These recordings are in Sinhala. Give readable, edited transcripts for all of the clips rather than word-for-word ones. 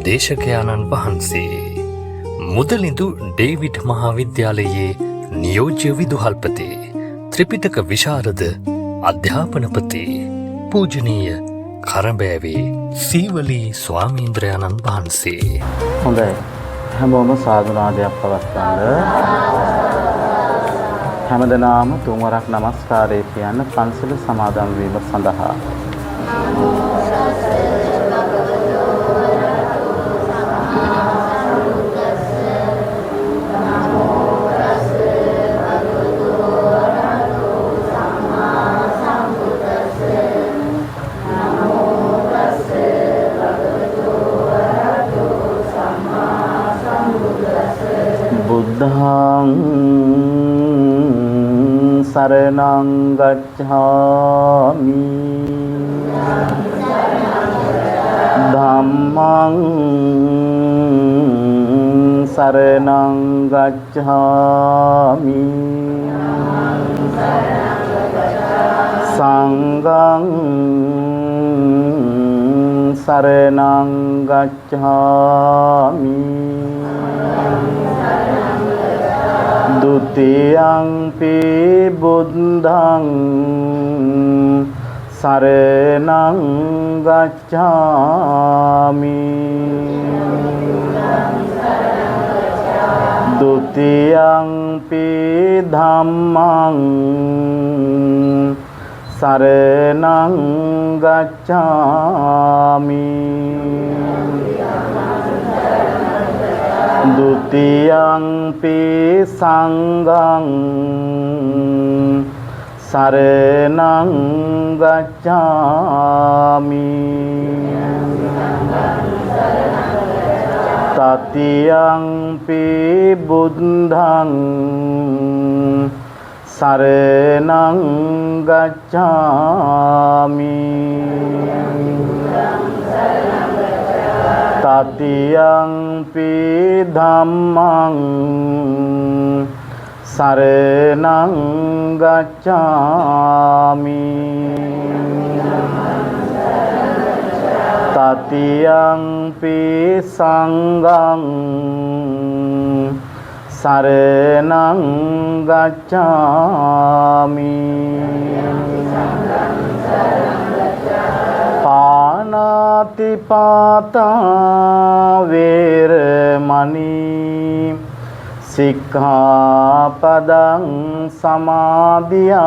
දේශකයාණන් වහන්සේ මුදලිඳු ඩේවිඩ් මහා විද්‍යාලයේ නියෝජ්‍ය විදුහල්පති, ත්‍රිපිටක විශාරද අධ්‍යාපනපති, පූජනීය කරඹෑවේ සීවලී ස්වාමීන්ද්‍රයාණන් වහන්සේ. හොඳයි. හැමෝම සාදුනාදයක් පවත්වන්න. හැමදෙනාම තුන්වරක් নমස්කාරය කියන්න පන්සල සමාදන් වීම සඳහා. බුද්ධං සරණං ගච්ඡාමි, ධම්මං සරණං ගච්ඡාමි, සංඝං සරණං ගච්ඡාමි, දුතියංපි බුද්ධං සරණං ගච්ඡාමි, දුතියංපි ධම්මං සරණං ගච්ඡාමි, දුතියංපි සංඝං සරණං ගච්ඡාමි, තතියංපි බුද්ධං සරණං ගච්ඡාමි, තතියංපි ධම්මං සරණං ගච්ඡාමි, තතියංපි සංඝං සරණං ගච්ඡාමි, පාණාති පාතා වේරමණී සික්ඛාපදං සමාදියාමි,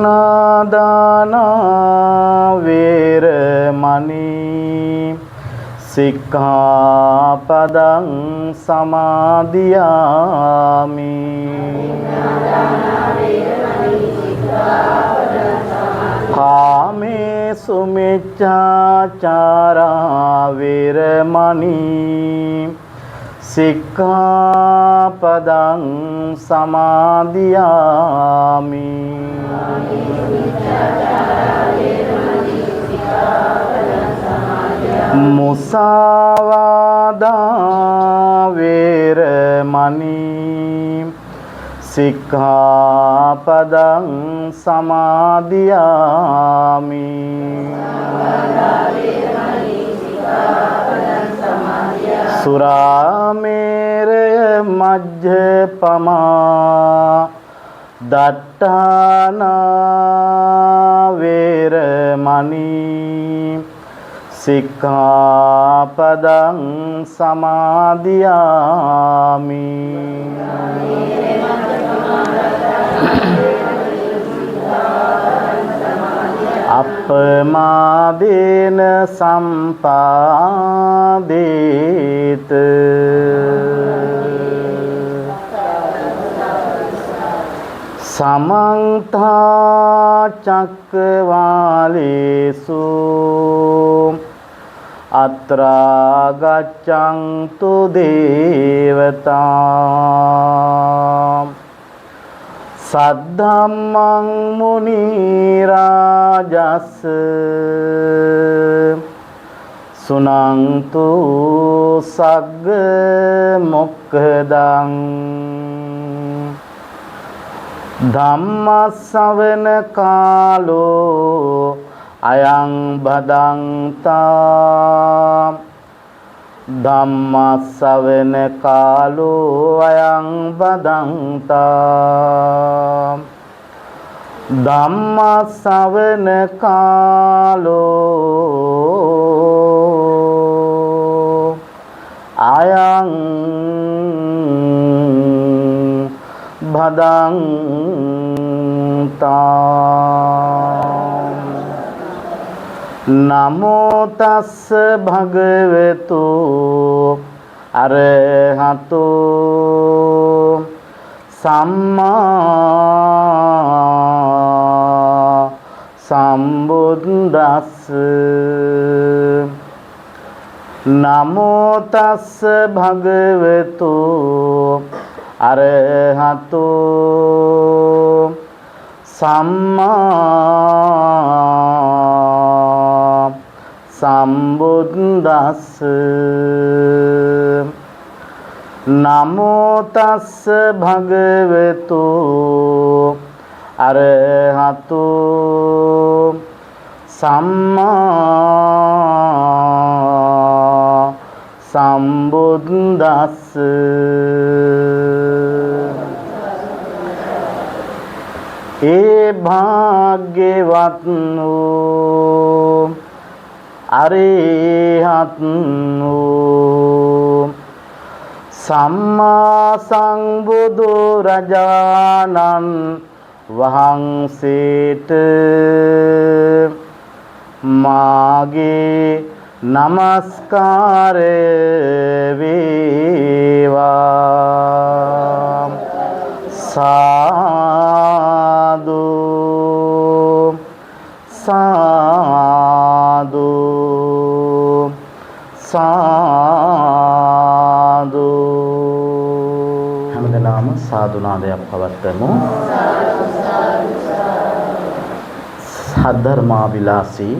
අදින්නාදාන වේරමණී සික්ඛාපදං සමාදියාමි, කාමේසු මිච්ඡාචාරා වේරමණී සික්ඛාපදං සමාදියාමි, මුසාවාදා වේරමණී සික්ඛාපදං සමාදියාමි, සුරාමේරය මජ්ජපමා දට්ඨානා වේරමණී සික්ඛාපදං සමාදියාමි, අප්පමාදේන සම්පාදේත, සමන්ත චක්කවාලේසු අත්‍රා ගච්ඡන්තු දේවතා සද්ධම්මං මුනි රාජස් සුනන්තු සග්ග මොක්ඛදං. ධම්මස්සවන කාලෝ අයං භදන්තා ධම්මස්සවන කාලෝ අයං භදන්තා ධම්මස්සවන කාලෝ අයං භදන්තා. නමෝ තස්ස භගවතු අරහතෝ සම්මා සම්බුද්දස්ස. නමෝ තස්ස භගවතු අරහතෝ සම්මා සම්බුද්දස්ස. නමෝ තස්ස භගවතු අරහතෝ සම්මා සම්බුද්දස්ස. ඒ භාග්‍යවත් වූ අරිහත් වූ සම්මා සම්බුදු රජාණන් වහන්සේට මාගේ නමස්කාරය වේවා. සාදු සාදු සාදු. හැමදෙනාම සාදු නාදයක් පවත්වමු. සද්ධර්මාවිලාසී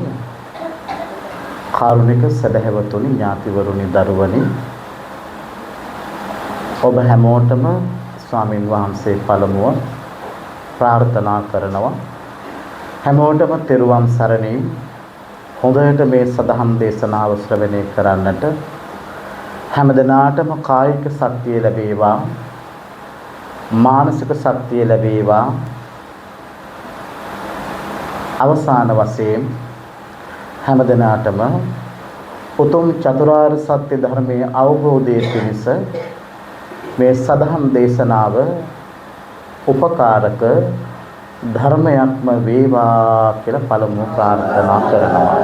කාරුණික සදහැවතුනි, ඥාතිවරුනි, දරුවනි, ඔබ හැමෝටම ස්වාමින් වහන්සේ පළමුව ප්‍රාර්ථනා කරනවා. හැමෝටම තෙරුවන් සරණින් හොඳට මේ සදහම් දේශනාව ශ්‍රවණය කරන්නට හැම දිනාටම කායික ශක්තිය ලැබේවා, මානසික ශක්තිය ලැබේවා. අවසාන වශයෙන් හැම දිනාටම උතුම් චතුරාර්ය සත්‍ය ධර්මයේ අවබෝධයේ පිණිස මේ සදහම් දේශනාව උපකාරක ධර්මයක්ම වේවා කියලා පළමුව ප්‍රාර්ථනා කරනවා.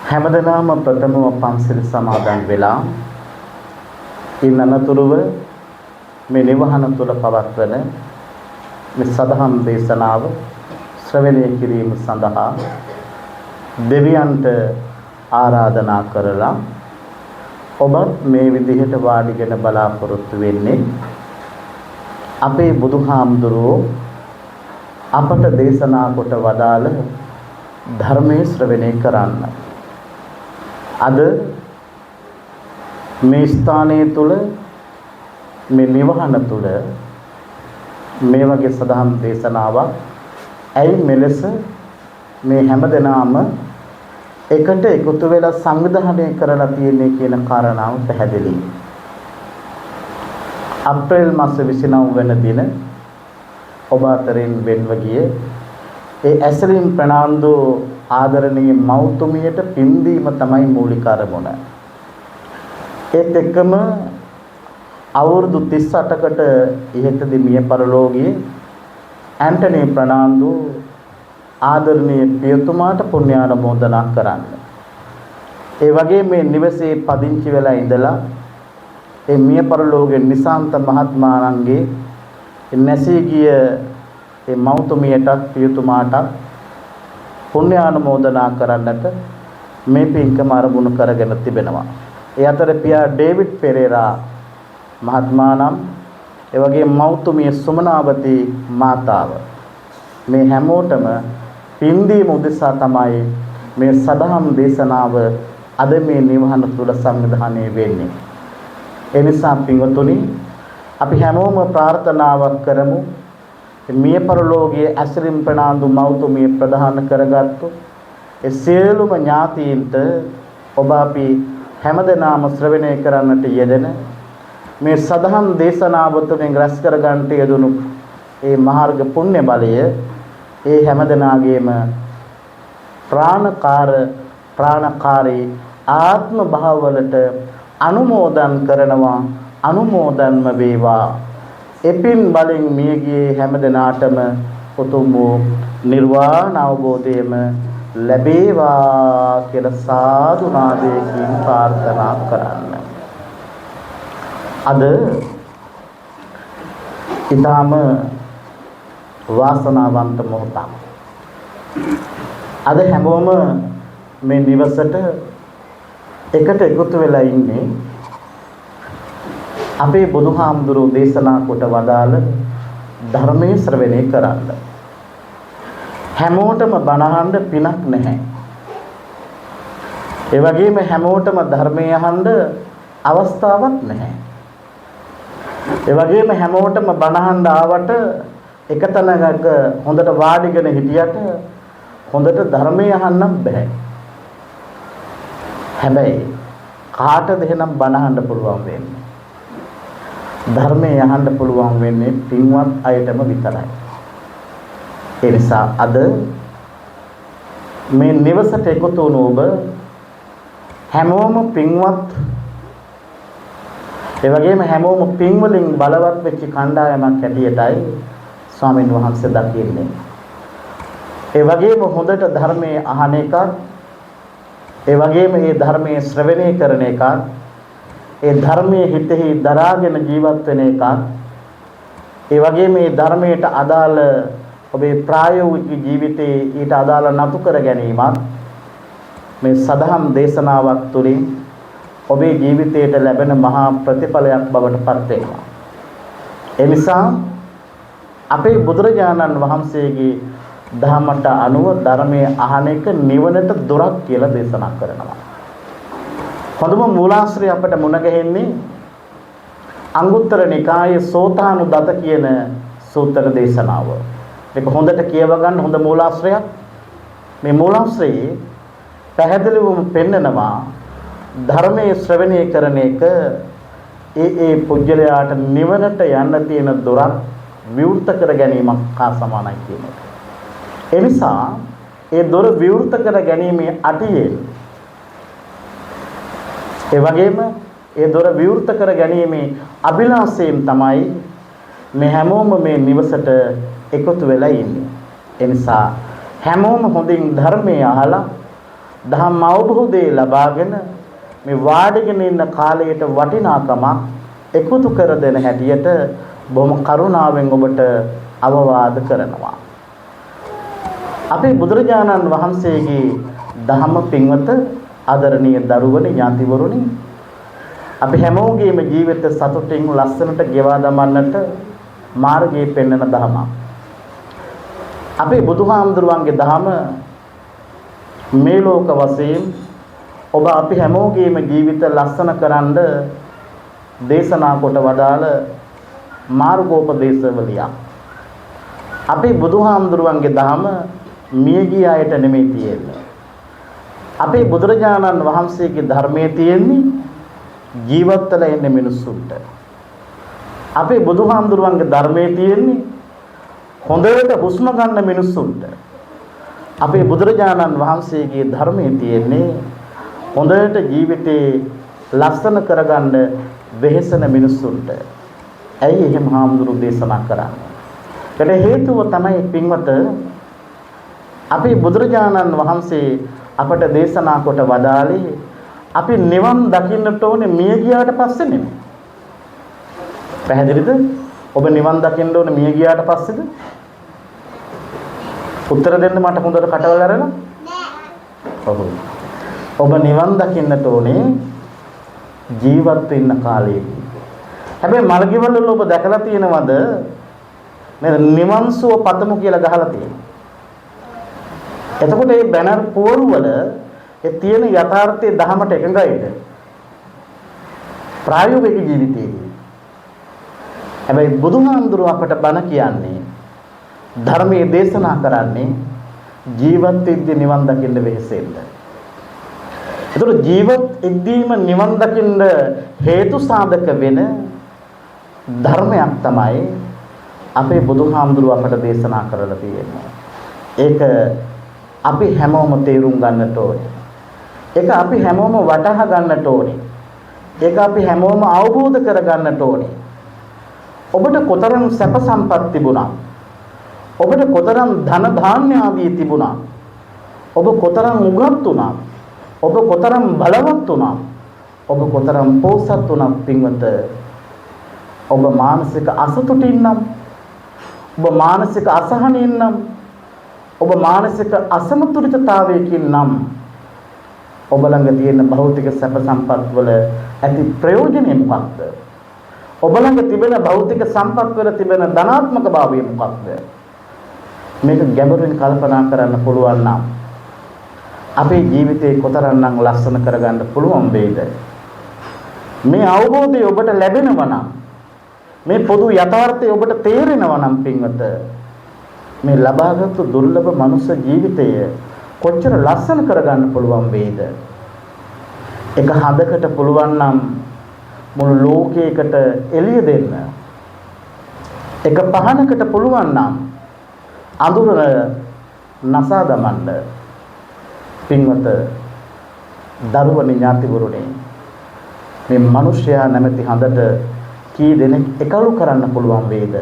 හැමදෙනාම ප්‍රථමව පන්සිල් සමාදන් වෙලා ඉන් අනතුරුව මේ නිවහන තුල පවත්වන මේ සදහම් දේශනාව ශ්‍රවණය කිරීම සඳහා දෙවියන්ට ආරාධනා කරලා ඔබත් මේ විදිහට වාඩිගෙන බලාපොරොත්තු වෙන්නේ අපේ බුදුහාමුදුරුවෝ අපට දේශනා කොට වදාළ ධර්මයේ ශ්‍රවණය කරන්න. අද මේ ස්ථානයේ තුල මේ නිවහන තුල මේ වගේ සදහම් දේශනාවක් ඇයි මෙලෙස මේ හැමදෙනාම එකට එකතු වෙලා සංවිධානය කරලා තියෙන්නේ කියන කාරණාව පැහැදිලි. අප්‍රේල් මාස 29 වෙනි දින ඔබ අතරින් වෙන්ව ගිය ඒ ඇසලින් ප්‍රනාන්දු ආදරණීය මව්තුමියට පින් දීම තමයි මූලික අරමුණ. ඒත් එක්කම අවුරුදු 38කට ඉහතදී මිය පරලෝකීය ඇන්ටනි ප්‍රනාන්දු ආදරණීය පියතුමාට පුණ්‍යානුමෝදනා කරන්න. ඒ වගේ මේ නිවසේ පදිංචි වෙලා ඉඳලා ඒ මිය පරලෝකයේ නිසාන්ත මහත්මාණන්ගේ නැසී ගිය ඒ මව්තුමියටත් පියතුමාටත් පුණ්‍යානුමෝදනා කරන්නට මේ පින්කම අරමුණු කරගෙන තිබෙනවා. ඒ අතර පියා ඩේවිඩ් පෙරේරා මහත්මානම්, ඒ වගේ මව්තුමිය සුමනාවති මාතාව, මේ හැමෝටම පින් දීම උදෙසා තමයි මේ සදහම් දේශනාව අද මේ නිවහන තුල සංවිධානය වෙන්නේ. ඒ නිසා පින්වතුනි, අපි හැමෝම ප්‍රාර්ථනාවක් කරමු. මිය පරලෝකයේ ඇසිරින් ප්‍රනාන්දු මව්තුමිය ප්‍රධාන කරගත්තු ඒ සියලුම ඥාතීන්ට ඔබ අපි හැමදෙනාම ශ්‍රවණය කරන්නට යෙදෙන මේ සදහම් දේශනාව තුළින් රැස් කර ගන්නට යෙදුණු ඒ මාර්ග පුණ්‍ය බලය ඒ හැමදෙනාගේම ප්‍රාණකාරී ආත්ම භාවවලට අනුමෝදන් කරනවා. අනුමෝදන්ම වේවා. එපින් බලෙන් මියගියේ හැමදෙනාටම උතුම් වූ නිර්වාණ අවබෝධයම ලැබේවා කියලා සාදු නාදයකින් ප්‍රාර්ථනා කරන්න. අද ඊටාම වාසනාවන්ත මොහොතක්. අද හැමෝම මේ නිවසට එකට එකතු වෙලා ඉන්නේ අපේ බුදුහාමුදුරුවෝ දේශනා කොට වදාළ ධර්මයේ ශ්‍රවණය කරන්න. හැමෝටම බණ අහන්න පිනක් නැහැ. ඒ වගේම හැමෝටම ධර්මය අහන්න අවස්ථාවක් නැහැ. ඒ වගේම හැමෝටම බණ අහන්න ආවට එක තැනක හොඳට වාඩිගෙන හිටියට හොඳට ධර්මය අහන්නම් බෑ. හැබැයි කාටද එහෙනම් බණ අහන්න පුළුවන් වෙන්නේ? ධර්මය අහන්න පුළුවන් වෙන්නේ පින්වත් අයටම විතරයි. ඒ නිසා අද මේ නිවසට එකතු වුණු ඔබ හැමෝම පින්වත්, ඒ වගේම හැමෝම පින් වලින් බලවත් වෙච්ච කණ්ඩායමක් හැටියටයි ස්වාමින් වහන්සේ දකින්නේ. ඒ වගේම හොඳට ධර්මයේ අහන එකත්, ඒ වගේම මේ ධර්මයේ ශ්‍රවණය කරන එකත්, ඒ ධර්මයේ හිතෙහි දරාගෙන ජීවත් වෙන එකත්, ඒ වගේම මේ ධර්මයට අදාළ ඔබේ ප්‍රායෝගික ජීවිතයේ ඊට අදාළ නතු කර ගැනීමත් මේ සදහම් දේශනාවක් තුළින් ඔබේ ජීවිතයට ලැබෙන මහා ප්‍රතිඵලයක් බවට පත් වෙනවා. ඒ නිසා අපේ බුදුරජාණන් වහන්සේගේ දහමට අනුව ධර්මයේ අහන එක නිවනට දොරක් කියලා දේශනා කරනවා. හොඳම මූලාශ්‍රය අපට මුණ ගැහෙන්නේ අංගුත්තර නිකායේ සෝතානුදත කියන සූත්‍ර දේශනාව. මේක හොඳට කියව ගන්න හොඳ මූලාශ්‍රයක්. මේ මූලාශ්‍රයේ පැහැදිලිවම පෙන්නනවා ධර්මයේ ශ්‍රවණය කරන එක ඒ ඒ පුජ්‍යලයාට නිවනට යන්න තියෙන දොරක් විවෘත කර ගැනීමක් හා සමානයි කියන එක. ඒ නිසා ඒ දොර විවෘත කර ගැනීමේ අටියෙන්, ඒ වගේම ඒ දොර විවෘත කර ගැනීමේ අභිලාෂයෙන් තමයි මේ හැමෝම මේ නිවසට එකතු වෙලා ඉන්නේ. ඒ නිසා හැමෝම හොඳින් ධර්මයේ අහලා ධම්ම අවබෝධය ලබාගෙන මේ වාඩිගෙන ඉන්න කාලයට වටිනාකමක් එකතු කර දෙන හැටියට බොහොම කරුණාවෙන් ඔබට අවවාද කරනවා. අපේ බුදුරජාණන් වහන්සේගේ ධම්ම පින්වත ආදරණීය දරුවනි, ඥාතිවරුනි, අපි හැමෝගේම ජීවිත සතුටින් ලස්සනට ගෙවා දමන්නට මාර්ගය පෙන්වන ධමයක්. අපේ බුදුහාමුදුරුවන්ගේ ධම මේ ලෝක වශයෙන් ඔබ අපි හැමෝගේම ජීවිත ලස්සන කරන්න දේශනා කොට වදාළ මාර්ගෝපදේශවලියක්. අපේ බුදුහාමුදුරුවන්ගේ ධම මියගිය අයට නෙමෙයි තියෙන්නේ. අපේ බුදුරජාණන් වහන්සේගේ ධර්මයේ තියෙන්නේ ජීවත් වෙලා ඉන්න මිනිස්සුන්ට. අපේ බුදුහාමුදුරුවන්ගේ ධර්මයේ තියෙන්නේ හොඳට හුස්ම ගන්න මිනිස්සුන්ට. අපේ බුදුරජාණන් වහන්සේගේ ධර්මයේ තියෙන්නේ හොඳට ජීවිතේ ලස්සන කරගන්න වෙහෙසන මිනිස්සුන්ට. ඇයි එහෙම හාමුදුරුවෝ දේශනා කරන්නේ? ඒකට හේතුව තමයි පින්වත අපේ බුදුරජාණන් වහන්සේ අපට දේශනා කොට වදාළේ අපි නිවන් දකින්නට ඕනේ මිය ගියාට පස්සේ නෙමෙයි. පැහැදිලිද? ඔබ නිවන් දකින්න ඕනේ මිය ගියාට පස්සේද? උත්තර දෙන්න මට හොඳට කටවල් අරලා. නෑ. ඔව්. ඔබ නිවන් දකින්නට ඕනේ ජීවත් වෙන්න කාලයේදී. හැබැයි මළගෙවල් වල ඔබ දැකලා තියෙනවද? නේද? නිවන් සුව පතමු කියලා ගහලා තියෙනවා. එතකොට මේ බැනර් පුවරු වල ඒ තියෙන යථාර්ථයේ දහමට එකඟයිද? ප්‍රායෝගික ජීවිතයේදී හැබැයි බුදුහාමුදුරුවෝ අපට බණ කියන්නේ, ධර්මයේ දේශනා කරන්නේ ජීවත් වෙද්දී නිවන් දකින්න වෙහෙසෙන්න. ඒතර ජීවත් එද්දීම නිවන් දකින්න හේතු සාධක වෙන ධර්මයක් තමයි අපේ බුදුහාමුදුරුවෝ අපට දේශනා කරලා තියෙන්නේ. ඒක අපි හැමෝම තේරුම් ගන්නට ඕනේ. ඒක අපි හැමෝම වටහා ගන්නට ඕනේ. ඒක අපි හැමෝම අවබෝධ කර ගන්නට ඕනේ. ඔබට කොතරම් සැප සම්පත් තිබුණා, ඔබට කොතරම් ධන ධාන්‍ය ආදී තිබුණා, ඔබ කොතරම් උගත් වුණා, ඔබ කොතරම් බලවත් වුණා, ඔබ කොතරම් පෝසත් වුණා පින්වත, ඔබ මානසික අසතුටින් නම්, ඔබ මානසික අසහනෙන් නම්, ඔබ මානසික අසමතුලිතතාවයකින් නම් ඔබ ළඟ තියෙන භෞතික සැප සම්පත් වල ඇති ප්‍රයෝජනය මොකක්ද? ඔබ ළඟ තිබෙන භෞතික සම්පත් වල තිබෙන ධනාත්මක භාවය මොකක්ද? මේක ගැඹුරින් කල්පනා කරන්න පුළුවන් නම් අපේ ජීවිතේ කොතරම්නම් ලස්සන කරගන්න පුළුවන් වෙයිද? මේ අවබෝධය ඔබට ලැබෙනවා නම්, මේ පොදු යථාර්ථය ඔබට තේරෙනවා නම් පින්වත, මේ ලබාගත්තු දුර්ලභ මනුෂ්‍ය ජීවිතය කොච්චර ලස්සන කරගන්න පුළුවන් වෙයිද? එක හදකට පුළුවන් නම් මුළු ලෝකයකට එළිය දෙන්න. එක පහනකට පුළුවන් නම් අඳුර නසා දමන්න. පින්වත දරුවනි, ඥාතිවරුනි, මේ මිනිසයා නැමැති හඳට කී දෙනෙක් එකලු කරන්න පුළුවන් වේද?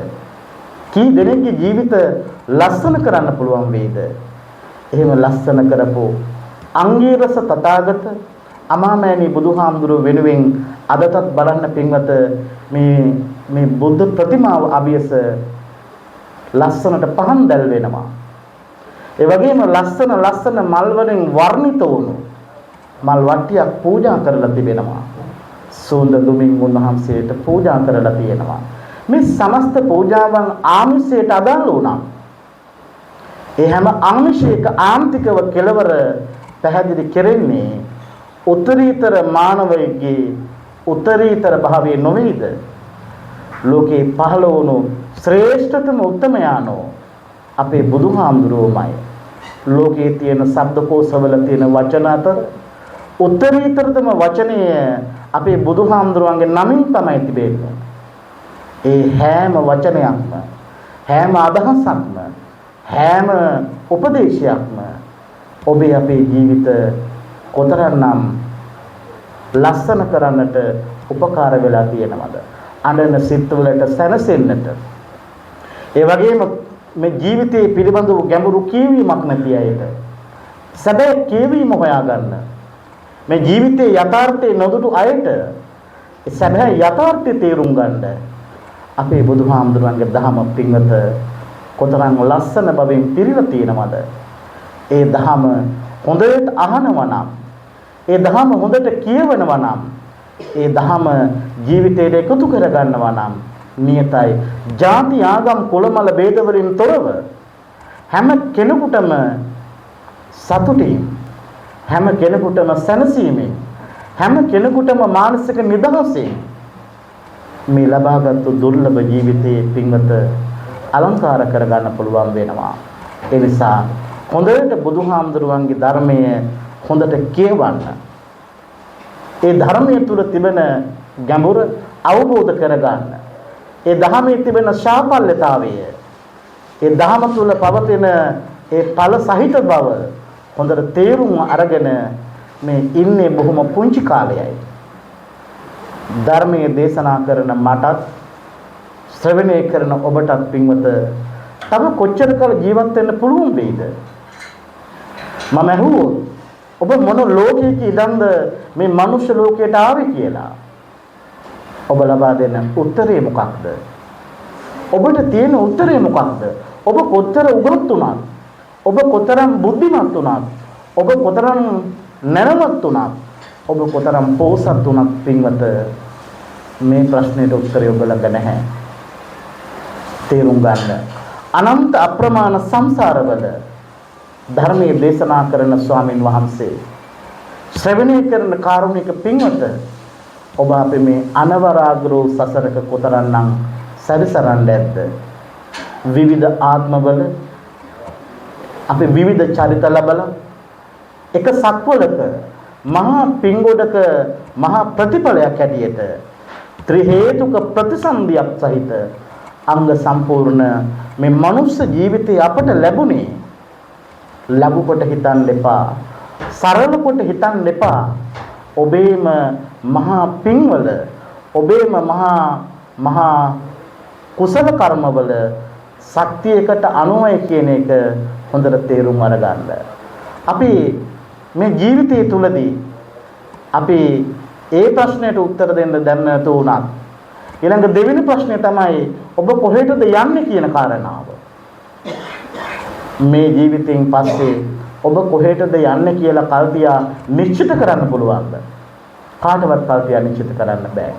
කී දෙනෙක්ගේ ජීවිත ලස්සන කරන්න පුළුවන් වේද? එහෙම ලස්සන කරපු අංගීරස තථාගත අමාමෑණී බුදුහාමුදුරුව වෙනුවෙන් අදටත් බලන්න පින්වත, මේ මේ බුද්ධ ප්‍රතිමාව අභියස ලස්සනට පහන් දැල් වෙනවා. ඒ වගේම ලස්සන ලස්සන මල් වලින් වර්ණිත වුණු මල් වට්ටියක් පූජා කරලා තිබෙනවා. සුවඳ දුමින් උන්වහන්සේට පූජා කරලා තියෙනවා. මේ සමස්ත පූජාවන් ආමිෂයට අදාළ වුණා. ඒ හැම ආමිෂයක ආන්තිකව කෙලවර පැහැදිලි කෙරෙන්නේ උත්තරීතර මානවයෙක්ගේ උත්තරීතර භාවය නොවේද? ලෝකේ පහළ වුණු ශ්‍රේෂ්ඨතම උත්තමයානෝ අපේ බුදුහාමුදුරුවෝමයි. ලෝකයේ තියෙන ශබ්දකෝෂවල තියෙන වචන අතර උත්තරීතරතම වචනය අපේ බුදුහාමුදුරුවන්ගේ නමින් තමයි තිබෙන්නේ. ඒ හැම වචනයක්ම, හැම අදහසක්ම, හැම උපදේශයක්ම ඔබේ අපේ ජීවිත කොතරම්නම් ලස්සන කරන්නට උපකාර වෙලා තියෙනවද? අඬන සිත්වලට සැනසෙන්නට, ඒ වගේම මේ ජීවිතයේ පිළිබඳව ගැඹුරු කියවීමක් නැති අයට සැබෑ කියවීම හොයාගන්න, මේ ජීවිතයේ යථාර්ථය නොදුටු අයට සැබෑ යථාර්ථය තේරුම් ගන්න අපේ බුදුහාමුදුරන්ගේ දහම පින්වත කොතරම් ලස්සන බවින් පිරීලා තියෙනවද? ඒ දහම හොඳට අහනවා නම්, ඒ දහම හොඳට කියවනවා නම්, ඒ දහම ජීවිතයට එකතු කරගන්නවා නම් නියතයි. ජාති ආගම් කුලමල භේද වලින් තොරව හැම කෙනෙකුටම සතුටින්, හැම කෙනෙකුටම සැනසීමෙන්, හැම කෙනෙකුටම මානසික නිදහසෙන් මේ ලබාගත්තු දුර්ලභ ජීවිතයේ පින්වත අලංකාර කරගන්න පුළුවන් වෙනවා. ඒ නිසා හොඳට බුදුහාමුදුරුවන්ගේ ධර්මය හොඳට කියවන්න. ඒ ධර්මය තුල තිබෙන ගැඹුර අවබෝධ කරගන්න. ඒ ධර්මයේ තිබෙන ශාපල්‍යතාවය, ඒ ධර්ම තුල පවතින ඒ ඵල සහිත බව හොඳට තේරුම් අරගෙන මේ ඉන්නේ බොහොම පුංචි කාලයයි. ධර්මයේ දේශනා කරන මටත් ශ්‍රවණය කරන ඔබටත් පින්වත තව කොච්චර කල් ජීවත් වෙන්න පුළුවන් වෙයිද? මම ඇහුවොත් ඔබ මොන ලෝකයක ඉඳන්ද මේ මනුෂ්‍ය ලෝකයට ආවේ කියලා, ඔබ ලබා දෙන උත්තරේ මොකක්ද? ඔබට තියෙන උත්තරේ මොකක්ද? ඔබ කොතර උගත් වුණත්, ඔබ කොතරම් බුද්ධිමත් වුණත්, ඔබ කොතරම් නැනවත් වුණත්, ඔබ කොතරම් පෝසත් වුණත් පින්වත මේ ප්‍රශ්නෙට උත්තරය ඔබ ළඟ නැහැ. තේරුම් ගන්න. අනන්ත අප්‍රමාණ සංසාරවල ධර්මයේ දේශනා කරන ස්වාමින් වහන්සේ, ශ්‍රවණය කරන කාරුණික පින්වත, ඔබ අපේ මේ අනවරාග්‍රෝ සසරක කොතරම්නම් සැරිසරන්න ඇද්ද? විවිධ ආත්මවල අපි විවිධ චරිත ලබලා එක සක්වලක මහා පිංගොඩක මහා ප්‍රතිඵලයක් හැටියට ත්‍රි හේතුක ප්‍රතිසන්දියක් සහිත අංග සම්පූර්ණ මේ මනුස්ස ජීවිතය අපට ලැබුණේ. ලැබු කොට හිතන්න එපා, සරල කොට හිතන්න එපා. ඔබේම මහා පින්වල, ඔබේම මහා මහා කුසල කර්මවල ශක්තියකට අනුවයි කියන එක හොඳට තේරුම් අරගන්න. අපි මේ ජීවිතය තුලදී අපි ඒ ප්‍රශ්නයට උත්තර දෙන්න දැන නැතු වුණත්, ඊළඟ දෙවෙනි ප්‍රශ්නය තමයි ඔබ කොහෙටද යන්නේ කියන කාරණාව. මේ ජීවිතයෙන් පස්සේ ඔබ කොහෙටද යන්නේ කියලා කල්තියා නිශ්චිත කරන්න පුළුවන්ද? කාටවත් කල්තියා නිශ්චිත කරන්න බෑ.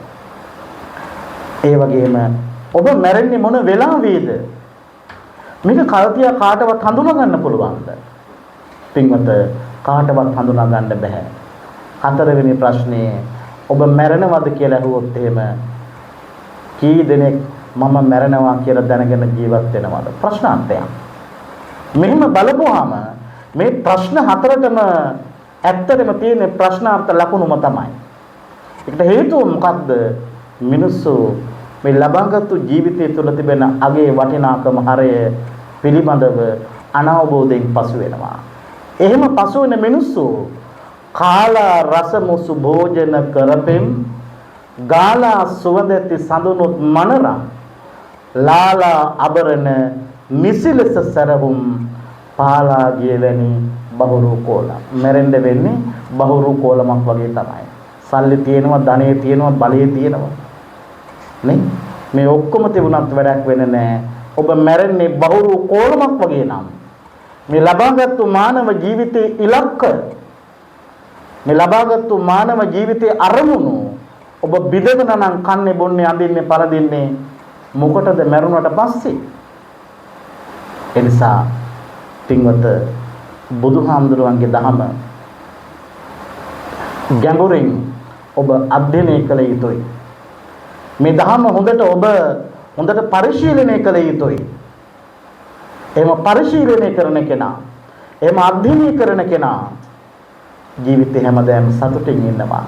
ඒ වගේම ඔබ මැරෙන්නේ මොන වෙලාවෙද? මේක කල්තියා කාටවත් හඳුනා ගන්න පුළුවන්ද? පින්වත, කාටවත් හඳුනා ගන්න බෑ. හතරවෙනි ප්‍රශ්නේ, ඔබ මැරෙනවද කියලා ඇහුවොත් එහෙම කී දෙනෙක් මම මැරෙනවා කියලා දැනගෙන ජීවත් වෙනවද? ප්‍රශ්නාර්ථයක්. මෙහෙම බලපුවාම මේ ප්‍රශ්න හතරටම ඇත්තටම තියෙන ප්‍රශ්නාර්ථ ලකුණුම තමයි. ඒකට හේතුව මොකක්ද? මිනිස්සු මේ ලබාගත්තු ජීවිතය තුළ තිබෙන අගේ වටිනාකම හරය පිළිබඳව අනවබෝධයෙන් පසු වෙනවා. එහෙම පසු වෙන මිනිස්සු කාලා රසමුසු භෝජන කරපෙම්, ගාලා සුවඳ ඇති සඳුනුත් මනරම්, ලාලා අබරණ නිසි ලෙස සැරහුම්, පාලා ගිය වැනි බහුරු කෝලම්. මැරෙන්න වෙන්නේ බහුරු කෝලමක් වගේ තමයි. සල්ලි තියෙනවා, ධනෙ තියෙනවා, බලය තියෙනවා නේ. මේ ඔක්කොම තිබුණත් වැඩක් වෙන්නේ නැහැ. ඔබ මැරෙන්නේ බහුරු කෝලමක් වගේ නම්, මේ ලබාගත්තු මානව ජීවිතයේ ඉලක්ක, මේ ලබාගත්තු මානව ජීවිතයේ අරමුණු ඔබ බිඳගෙන නම් කන්නේ, බොන්නේ, අඳින්නේ, පළඳින්නේ මොකටද මැරුණට පස්සේ? ඒ නිසා පින්වත, බුදුහාමුදුරුවන්ගේ දහම ගැඹුරින් ඔබ අධ්‍යයනය කළ යුතුයි. මේ දහම හොඳට ඔබ හොඳට පරිශීලනය කළ යුතුයි. එහෙම පරිශීලනය කරන කෙනා, එහෙම අධ්‍යයනය කරන කෙනා ජීවිතේ හැමදාම සතුටින් ඉන්නවා.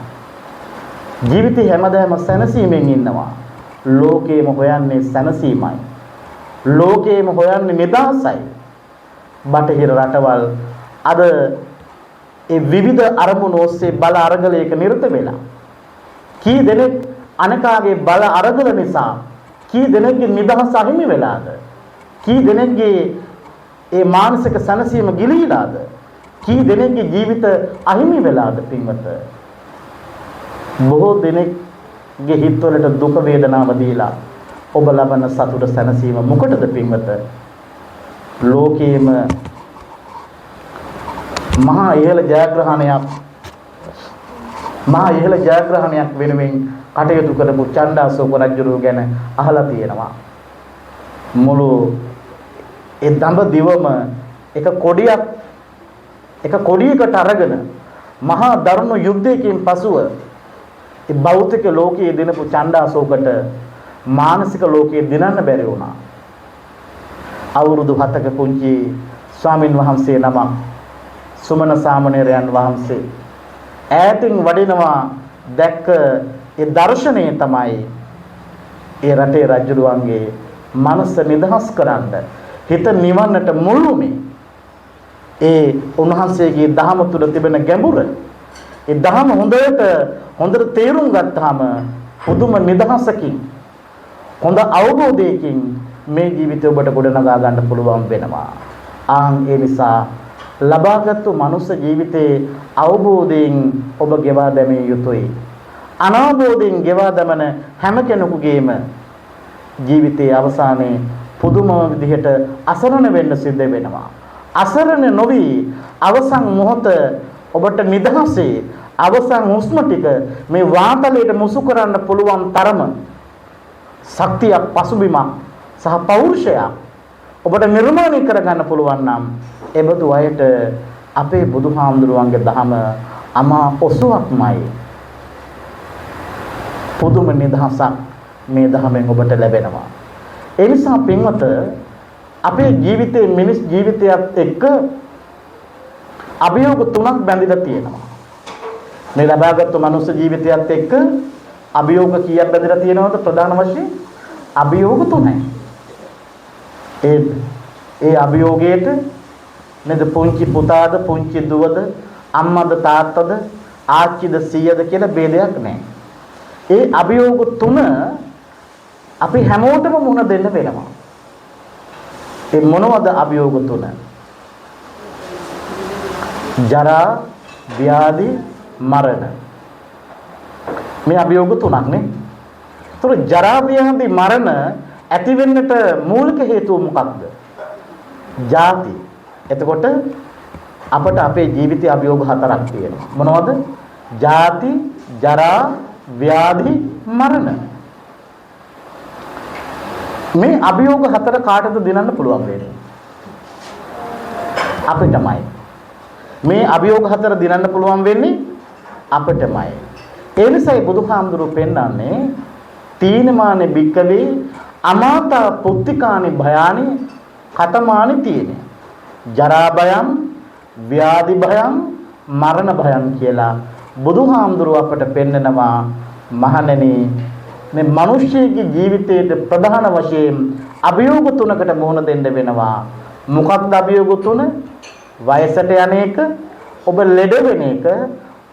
ජීවිතේ හැමදාම සැනසීමෙන් ඉන්නවා. ලෝකේම හොයන්නේ සැනසීමයි. ලෝකේම හොයන්නේ නිදහසයි. බටහිර රටවල් අද ඒ විවිධ අරමුණු ඔස්සේ බල අරගලයක නිරත වෙලා, කී දෙනෙක් අනකාගේ බල අරගල නිසා කී දෙනෙක්ගේ නිදහස අහිමි වෙලාද? කී දෙනෙක්ගේ ඒ මානසික සැනසීම ගිලිහිලාද? කී දෙනෙක්ගේ ජීවිත අහිමි වෙලාද පින්වත? බොහෝ දෙනෙක්ගේ හිතවලට දුක වේදනාව දීලා ඔබ ලබන සතුට සැනසීම මොකටද පින්වත? ලෝකයේම මහා ඉහළ ජයග්‍රහණයක්, මහා ඉහළ ජයග්‍රහණයක් වෙනුවෙන් කටයුතු කරපු චණ්ඩාශෝක රජුරුව ගැන අහලා තියෙනවා. මුළු ඒ දඹදිවම එක කොඩියක්, එක කොඩියකට අරගෙන මහා දරුණු යුද්ධයකින් පසුව ඒ භෞතික ලෝකයේ දිනපු චණ්ඩාශෝකට මානසික ලෝකයේ දිනන්න බැරි වුණා. අවුරුදු 7ක පුංචි ස්වාමින් වහන්සේ නමක්, සුමන සාමණේරයන් වහන්සේ ඈතින් වඩිනවා දැක්ක ඒ දර්ශනය තමයි ඒ රටේ රජුරුවන්ගේ මනස නිදහස් කරන්න, හිත නිවන්නට මුල් වුණේ. ඒ උන්වහන්සේගේ දහම තුළ තිබෙන ගැඹුර, ඒ දහම හොඳට හොඳට තේරුම් ගත්තාම පුදුම නිදහසකින්, හොඳ අවබෝධයකින් මේ ජීවිතය ඔබට ගොඩනගා ගන්න පුළුවන් වෙනවා. ආන් ඒ නිසා ලබාගත්තු මනුස්ස ජීවිතයේ අවබෝධයෙන් ඔබ ගෙවා දැමිය යුතුයි. අනවබෝධයෙන් ගෙවා දමන හැම කෙනෙකුගේම ජීවිතයේ අවසානයේ පුදුම විදිහට අසරණ වෙන්න සිද්ධ වෙනවා. අසරණ නොවි අවසන් මොහොත ඔබට නිදහසේ අවසන් හුස්ම ටික මේ වාතලයට මුසු කරන්න පුළුවන් තරම ශක්තියක්, පසුබිමක් සහ පෞරුෂයක් ඔබට නිර්මාණය කරගන්න පුළුවන් නම්, එබඳු අයට අපේ බුදුහාමුදුරුවන්ගේ දහම අමා ඔසුවක්මයි. පුදුම නිදහසක් මේ දහමෙන් ඔබට ලැබෙනවා. ඒ නිසා පින්වත, අපේ ජීවිතයේ මිනිස් ජීවිතයත් එක්ක අභියෝග තුනක් බැඳිලා තියෙනවා. මේ ලබාගත්තු මනුස්ස ජීවිතයත් එක්ක අභියෝග කීයක් බැඳිලා තියෙනවද? ප්‍රධාන වශයෙන් අභියෝග තුනයි. ඒ ඒ අභියෝගයට නේද පුංචි පුතාද පුංචි දුවද අම්මද තාත්තද ආච්චිද සීයද කියලා භේදයක් නැහැ. ඒ අභියෝග තුන අපි හැමෝටම මුහුණ දෙන්න වෙනවා. ඒ මොනවද අභියෝග තුන? ජරා, ව්‍යාධි, මරණ. මේ අභියෝග තුනක් නේ. ඒතර ජරා, ව්‍යාධි, මරණ ඇති වෙන්නට මූලික හේතුව මොකක්ද? ජාති. එතකොට අපට අපේ ජීවිතයේ අභියෝග හතරක් තියෙනවා. මොනවද? ජාති, ජරා, ව්‍යාධි, මරණ. මේ අභියෝග හතර කාටද දිනන්න පුළුවන් වෙන්නේ? අපිටමයි. මේ අභියෝග හතර දිනන්න පුළුවන් වෙන්නේ අපිටමයි. ඒ නිසායි බුදුහාමුදුරුවෝ පෙන්වන්නේ තීනමානේ භික්කවේ අමාතා පුත්තිකානි භයානි කතමානි තියෙන. ජරා භයං, ව්‍යාධි භයං, මරණ භයං කියලා බුදුහාමුදුරුවෝ අපට පෙන්නනවා. මහණෙනි, මේ මිනිස්සෙගේ ජීවිතයේ ප්‍රධාන වශයෙන් අභියෝග තුනකට මුහුණ දෙන්න වෙනවා. මොකක්ද අභියෝග තුන? වයසට යන එක, ඔබ ලෙඩ වෙන එක,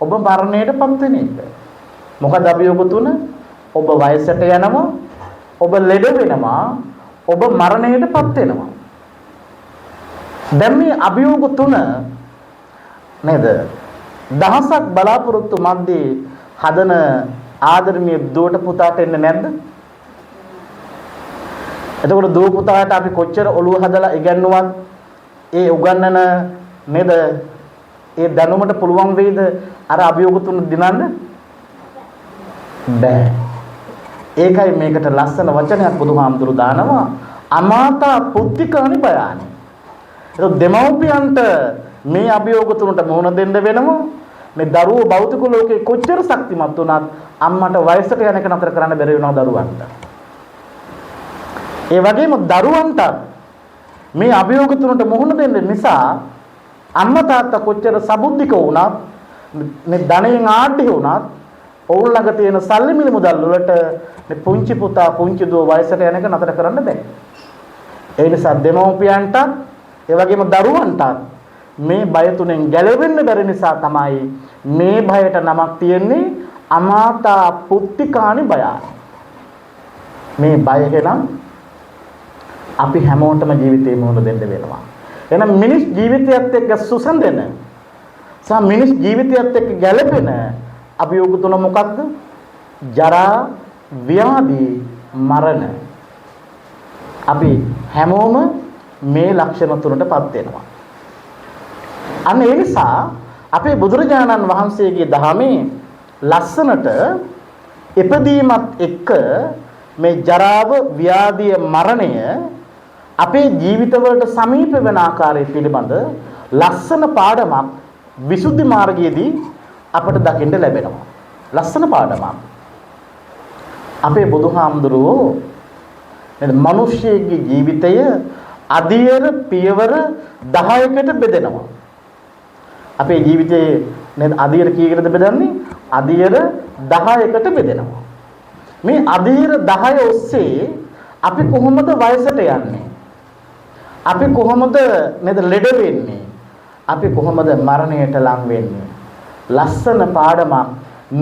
ඔබ මරණයට පත් වෙන එක. මොකද අභියෝග තුන? ඔබ වයසට යනවා, ඔබ ලෙඩ වෙනවා, ඔබ මරණයට පත් වෙනවා. දැන් මේ අභියෝග තුන නේද දහසක් බලාපොරොත්තු මැද්දේ හදන ආදරණීය දුවට පුතාට එන්නේ නැද්ද? එතකොට දුව පුතාට අපි කොච්චර ඔළුව හදලා ඉගැන්නුවත් ඒ උගන්නන නේද ඒ දැනුමට පුළුවන් වෙයිද අර අභියෝග තුන දිනන්න? බෑ. ඒකයි මේකට ලස්සන වචනයක් බුදුහාමුදුරු දානවා, අමාතා පුත්තිකානි බයානි. ඒක දෙමව්පියන්ට මේ අභියෝග තුනට මුහුණ දෙන්න වෙනවා. මේ දරුවෝ භෞතික ලෝකේ කොච්චර ශක්තිමත් වුණත් අම්මට වයසට යන එක නතර කරන්න බැරි වෙනවා දරුවන්ට. ඒ වගේම දරුවන්ටත් මේ අභියෝග තුනට මුහුණ දෙන්න නිසා අම්මා තාත්තා කොච්චර සබුද්ධික වුණත්, මේ ධනයෙන් ආඩ්‍ය වුණත්, ඔවුන් ළඟ තියෙන සල්ලි මිල මුදල් වලට මේ පුංචි පුතා පුංචි දුව වයසට යන එක නතර කරන්න බැහැ. ඒ නිසා දෙමව්පියන්ටත් ඒ වගේම දරුවන්ටත් මේ බය තුනෙන් ගැලවෙන්න බැරි නිසා තමයි මේ බයට නමක් තියෙන්නේ අමාතා පුත්තිකානි බයානි. මේ බය එහෙනම් අපි හැමෝටම ජීවිතේ මුහුණ දෙන්න වෙනවා. එහෙනම් මිනිස් ජීවිතයත් එක්ක සුසඳෙන සහ මිනිස් ජීවිතයත් එක්ක ගැලපෙන අභියෝග තුන මොකක්ද? ජරා, ව්‍යාධි, මරණ. අපි හැමෝම මේ ලක්ෂණ තුනටපත් වෙනවා. අන්න ඒ නිසා අපේ බුදුරජාණන් වහන්සේගේ දහමේ ලස්සනට ඉපදීමත් එක්ක මේ ජරාව, ව්‍යාධිය, මරණය අපේ ජීවිතවලට සමීප වෙන ආකාරය පිළිබඳ ලස්සන පාඩමක් විසුද්ධි මාර්ගයේදී අපට දකින්න ලැබෙනවා. ලස්සන පාඩමක්. අපේ බුදුහාමුදුරුවෝ නේද මිනිස්සෙගේ ජීවිතය අදියර පියවර 10කට බෙදෙනවා. අපේ ජීවිතේ නේද අදියර කීයකටද බෙදන්නේ? අදියර 10කට බෙදෙනවා. මේ අදියර 10 ඔස්සේ අපි කොහොමද වයසට යන්නේ? අපි කොහොමද නේද ලෙඩ වෙන්නේ? අපි කොහොමද මරණයට ලං වෙන්නේ? ලස්සන පාඩමක්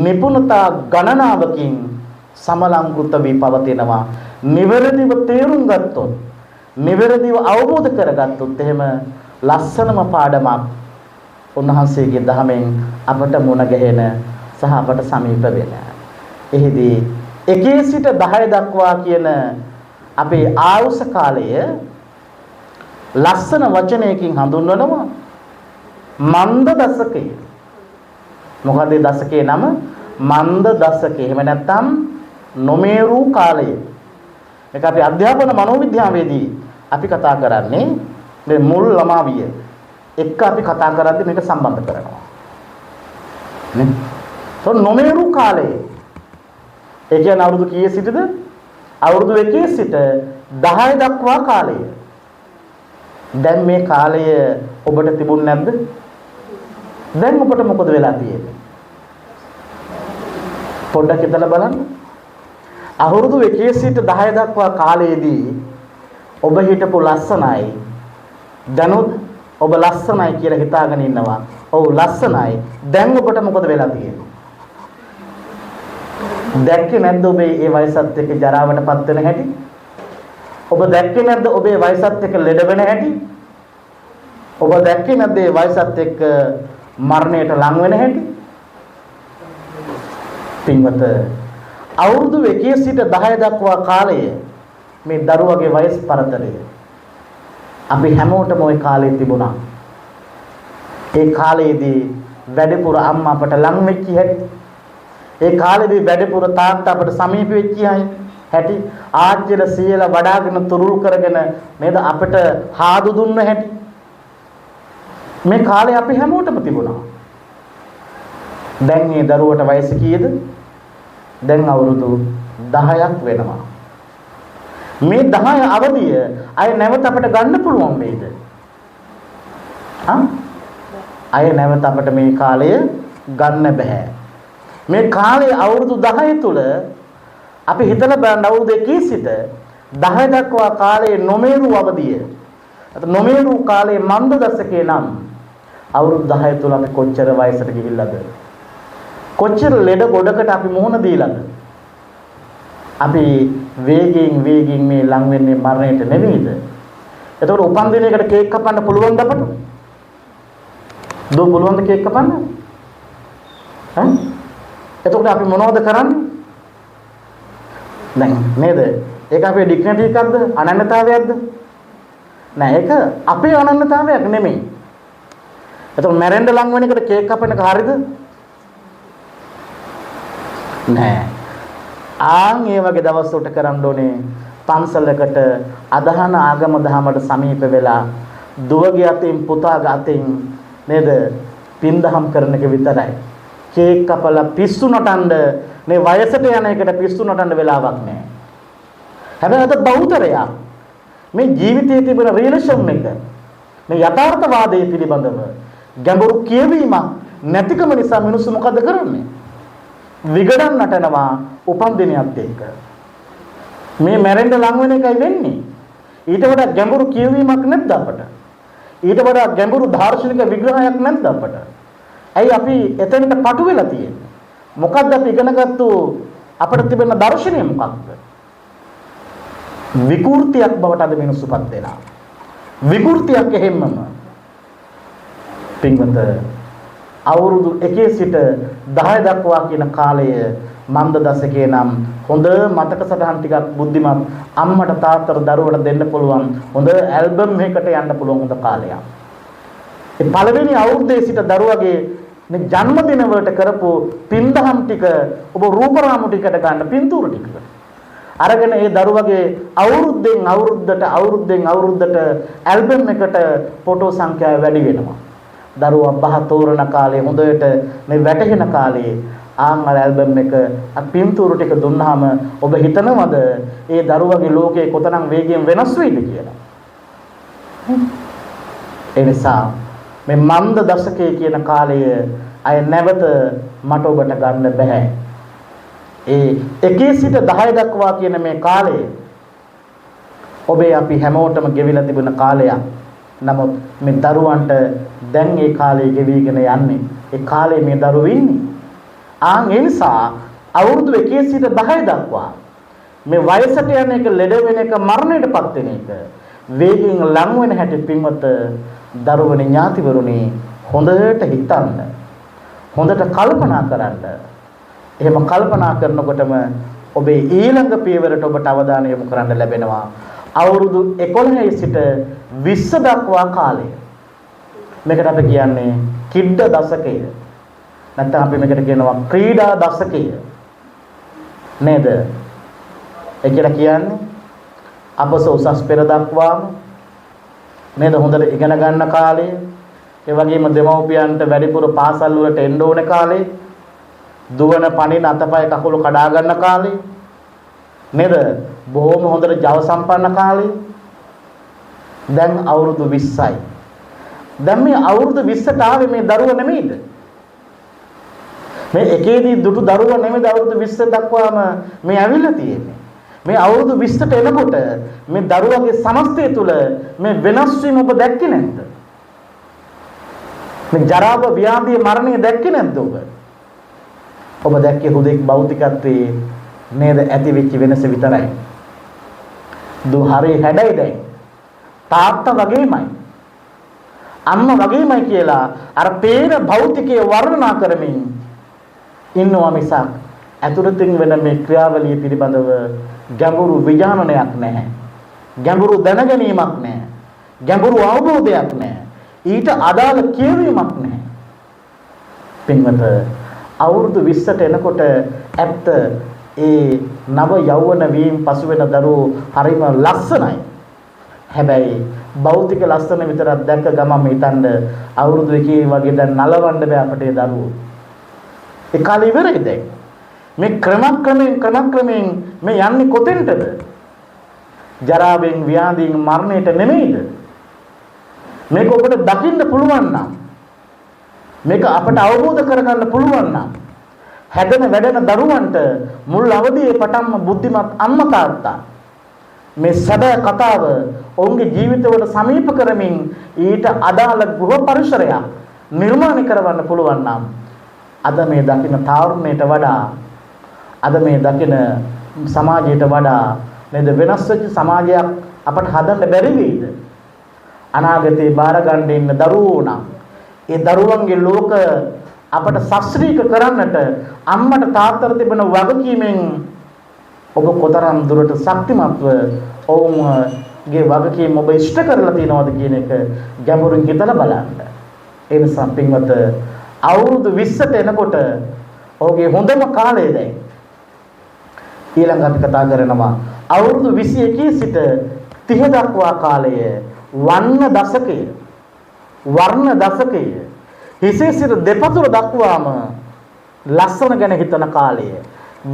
නිපුණතා ගණනාවකින් සමලංකෘත වී පවතිනවා. නිවැරදිව තේරුම් ගත්තොත්, නිවැරදිව අවබෝධ කරගත්තොත් එහෙම ලස්සනම පාඩමක් උන්වහන්සේගේ දහමෙන් අපට මුණ ගැහෙන සහ අපට සමීප වෙන. එහිදී 1 සිට 10 දක්වා කියන අපේ ආයුෂ කාලය ලස්සන වචනයකින් හඳුන්වනවා මන්ද දශකය. මොකද ඒ දශකයේ නම? මන්ද දශකය. එහෙම නැත්නම් නොමේරු කාලය. මේක අපි අධ්‍යාපන මනෝවිද්‍යාවේදී අපි කතා කරන්නේ මේ මුල් ළමා විය එක්ක අපි කතා කරද්දී මේක සම්බන්ධ කරනවා. නේ? તો නොමේරු කාලය. ඒ කියන්නේ අවුරුදු කීයේ සිටද? අවුරුදු 1 සිට 10 දක්වා කාලය. දැන් මේ කාලය ඔබට තිබුණ නැද්ද? දැන් ඔබට මොකද වෙලා තියෙන්නේ? පොඩ්ඩක් හිතලා බලන්න. අවුරුදු 1 සිට 10 දක්වා කාලයේදී ඔබ හිටපු ලස්සනයි. දැනුත් ඔබ ලස්සනයි කියලා හිතාගෙන ඉන්නවා. ඔව් ලස්සනයි. දැන් ඔබට මොකද වෙලා තියෙන්නේ? දැක්කේ නැද්ද ඔබේ ඒ වයසත් එක්ක ජරාවට පත් වෙන හැටි? ඔබ දැක්කේ නැද්ද ඔබේ වයසත් එක්ක ලෙඩ වෙන හැටි? ඔබ දැක්කේ නැද්ද ඒ වයසත් එක්ක මරණයට ලං වෙන හැටි? පින්වත, අවුරුදු 1 සිට 10 දක්වා කාලය මේ දරුවගේ වයස් පරතරය අපි හැමෝටම ওই කාලේ තිබුණා. ඒ කාලේදී වැඩිපුර අම්මා අපට ලං වෙච්ච හැටි, ඒ කාලේදී වැඩිපුර තාත්තා අපට සමීප වෙච්ච හැටි, ආච්චිලා සීයලා වඩාගෙන තුරුල් කරගෙන නේද අපට හාදු දුන්න හැටි, මේ කාලේ අපි හැමෝටම තිබුණා. දැන් මේ දරුවට වයස කීයද? දැන් අවුරුදු 10ක් වෙනවා. මේ 10 අවදිය අය නැවත අපට ගන්න පුළුවන් වෙයිද? අය නැවත අපට මේ කාලය ගන්න බෑ. මේ කාලේ අවුරුදු 10 තුල අපි හිතලා බලන්න, අවුරුදු 1 සිට 10 දක්වා කාලයේ නොමේරු අවදිය, නැත්නම් නොමේරු කාලයේ මන්ද දශකේ නම් අවුරුදු 10 තුල අපි කොච්චර වයසට ගිහිල්ලාද? කොච්චර ලෙඩ ගොඩකට අපි මුහුණ දීලාද? අපි වේගයෙන් වේගයෙන් මේ ලං වෙන්නේ මරණයට නෙවෙයිද? එතකොට උපන් දිනයකට කේක් කපන්න පුළුවන්ද අපට? දෝ පුළුවන්ද කේක් කපන්න? ඈ? එතකොට අපි මොනවද කරන්නේ? දැන් නේද? ඒක අපේ ඩිග්නිටි එකක්ද? අනන්‍යතාවයක්ද? නෑ, ඒක අපේ අනන්‍යතාවයක් නෙමෙයි. එතකොට මැරෙන්න ලං වෙන එකට කේක් කපන එක හරිද? නෑ. ආන් ඒ වගේ දවස් වලට කරන්න ඕනේ පන්සලකට අදහන ආගම දහමට සමීප වෙලා දුවගේ අතින් පුතාගේ අතින් නේද පින්දහම් කරන එක විතරයි. කේක් කපලා පිස්සු නටන්න මේ වයසට යන එකට පිස්සු නටන්න වෙලාවක් නෑ. හැබැයි අද බහුතරයක් මේ ජීවිතයේ තිබෙන රියලිසම් එක, මේ යථාර්ථවාදයේ පිළිබඳව ගැඹුරු කියවීමක් නැතිකම නිසා මිනිස්සු මොකද කරන්නේ? විගඩම් නටනවා උපන් දිනයත් එක්ක. මේ මැරෙන්න ලං වෙන එකයි වෙන්නේ. ඊට වඩා ගැඹුරු කියවීමක් නැද්ද අපට? ඊට වඩා ගැඹුරු දාර්ශනික විග්‍රහයක් නැද්ද අපට? ඇයි අපි එතනට පටු වෙලා තියෙන්නේ? මොකද්ද අපි ඉගෙනගත්තු අපිට තිබෙන දර්ශනය මොකක්ද? විකෘතියක් බවට අද මිනිස්සුපත් වෙලා. විකෘතියක් එහෙම්මම. පින්වත, අවුරුදු 1 සිට 10 දක්වා කියන කාලය මන්ද දශකයේ නම් හොඳ මතක සටහන් ටිකක් බුද්ධිමත් අම්මට තාත්තට දරුවට දෙන්න පුළුවන් හොඳ ඇල්බම් එකකට යන්න පුළුවන් හොඳ කාලයක්. ඒ පළවෙනි අවුරුද්දේ සිට දරුවගේ මේ ජන්මදින වලට කරපු පින්දහම් ටික ඔබ රූපරාමු ටිකට ගන්න, පින්තූර ටික අරගෙන ඒ දරුවගේ අවුරුද්දෙන් අවුරුද්දට අවුරුද්දෙන් අවුරුද්දට ඇල්බම් එකට ෆොටෝ සංඛ්‍යාව වැඩි වෙනවා. දරුවා බහ තෝරන කාලේ හොඳට මේ වැටහෙන කාලේ ආන් අර ඇල්බම් එක පින්තූර ටික දුන්නාම ඔබ හිතනවද ඒ දරුවගේ ලෝකේ කොතරම් වේගයෙන් වෙනස් වෙයිද කියලා? ඒ නිසා මේ මන්ද දශකයේ කියන කාලය අය නැවත මට ඔබට ගන්න බෑ. ඒ 1 සිට 10 දක්වා කියන මේ කාලය ඔබේ අපි හැමෝටම ගෙවිලා තිබෙන කාලයක්. නමුත් මේ දරුවන්ට දැන් ඒ කාලය ගෙවිගෙන යන්නේ. ඒ කාලේ මේ දරුවෝ ඉන්නේ. ආන් ඒ නිසා අවුරුදු 1 සිට 10 දක්වා මේ වයසට යන එක, ලෙඩ වෙන එක, මරණයටපත් වෙන එක වේගයෙන් ලං වෙන හැටි පින්වත දරුවනි ඥාතිවරුනි හොඳට හිතන්න. හොඳට කල්පනා කරන්න. එහෙම කල්පනා කරනකොටම ඔබේ ඊළඟ පියවරට ඔබට අවධානය යොමු කරන්න ලැබෙනවා. අවුරුදු 11 සිට 20 දක්වා කාලය. මේකට අපි කියන්නේ කිඩ්ඩ දශකය. නැත්නම් අපි මේකට කියනවා ක්‍රීඩා දශකය. නේද? ඒ කියලා කියන්නේ අපස උසස් පෙර දක්වාම නේද හොඳට ඉගෙන ගන්න කාලය, ඒ වගේම දෙමව්පියන්ට වැඩිපුර පාසල් වලට එන්න ඕන කාලේ, දුවන පනින අතපය කකුල කඩා ගන්න කාලේ නේද? බොහොම හොඳට ජව සම්පන්න කාලේ. දැන් අවුරුදු 20යි. දැන් මේ අවුරුදු 20ට ආවේ මේ දරුවා නෙමෙයිද? මේ එකේදී දුටු දරුවා නෙමෙයිද අවුරුදු 20 දක්වාම මේ ඇවිල්ලා තියෙන්නේ? මේ අවුරුදු 20ට එනකොට මේ දරුවගේ සමස්තය තුළ මේ වෙනස් වීම ඔබ දැක්කේ නැද්ද? මේ ජරාව, ව්‍යාධිය, මරණය දැක්කේ නැද්ද ඔබ? ඔබ දැක්කේ හුදෙක් භෞතිකත්වයේ නේද ඇති වෙච්ච වෙනස විතරයි. දු හරි හැඩයි දැන්. තාත්තා වගේමයි, අම්මා වගේමයි කියලා අර පේන භෞතිකයේ වර්ණනා කරමින් ඉන්නවා මිසක් ඇතුළතින් වෙන මේ ක්‍රියාවලිය පිළිබඳව ගැඹුරු විඥානනයක් නැහැ. ගැඹුරු දැනගැනීමක් නැහැ. ගැඹුරු අවබෝධයක් නැහැ. ඊට අදාළ කියවීමක් නැහැ. පින්වත, අවුරුදු 20ට එනකොට ඇත්ත ඒ නව යෞවන වීම පසු වෙන දරුවෝ හරිම ලස්සනයි. හැබැයි භෞතික ලස්සන විතරක් දැක්ක ගමන් හිතන්න අවුරුදු එකේ වගේ දැන් නලවන්න බෑ අපට ඒ දරුවෝ. ඒ කාලේ ඉවරයි දැන්. මේ ක්‍රමක්‍රමයෙන් ක්‍රමක්‍රමයෙන් මේ යන්නේ කොතෙන්ටද? ජරාවෙන්, ව්‍යාධියෙන්, මරණයට නෙමෙයිද? මේක ඔබට දකින්න පුළුවන් නම්, මේක අපට අවබෝධ කරගන්න පුළුවන් නම්, හැදෙන වැඩෙන දරුවන්ට මුල් අවදියේ පටන්ම බුද්ධිමත් අම්මා තාත්තා මේ සැබෑ කතාව ඔවුන්ගේ ජීවිතවලට සමීප කරමින් ඊට අදාළ ගෘහ පරිසරයක් නිර්මාණය කරවන්න පුළුවන් නම්, අද මේ දකින තාරුණ්‍යයට වඩා, අද මේ දකින සමාජයට වඩා නේද වෙනස් වෙච්ච සමාජයක් අපට හදන්න බැරි වෙයිද? අනාගතේ බාර ගන්න ඉන්න දරුවෝ නම් ඒ දරුවන්ගේ ලෝක අපට සශ්‍රීක කරන්නට අම්මට තාත්තට තිබෙන වගකීමෙන් ඔබ කොතරම් දුරට ශක්තිමත්ව ඔවුන්ගේ වගකීම් ඔබ ඉෂ්ට කරලා තියෙනවද කියන එක ගැඹුරින් හිතලා බලන්න. ඒ නිසා පින්වත, අවුරුදු 20ට එනකොට ඔහුගේ හොඳම කාලය දැන්. ඊළඟ අපි කතා කරනවා අවුරුදු 21 සිට 30 දක්වා කාලය වන්න දශකය, වර්ණ දශකය, හිසේ සිට දෙපතුල දක්වාම ලස්සන ගැන හිතන කාලය,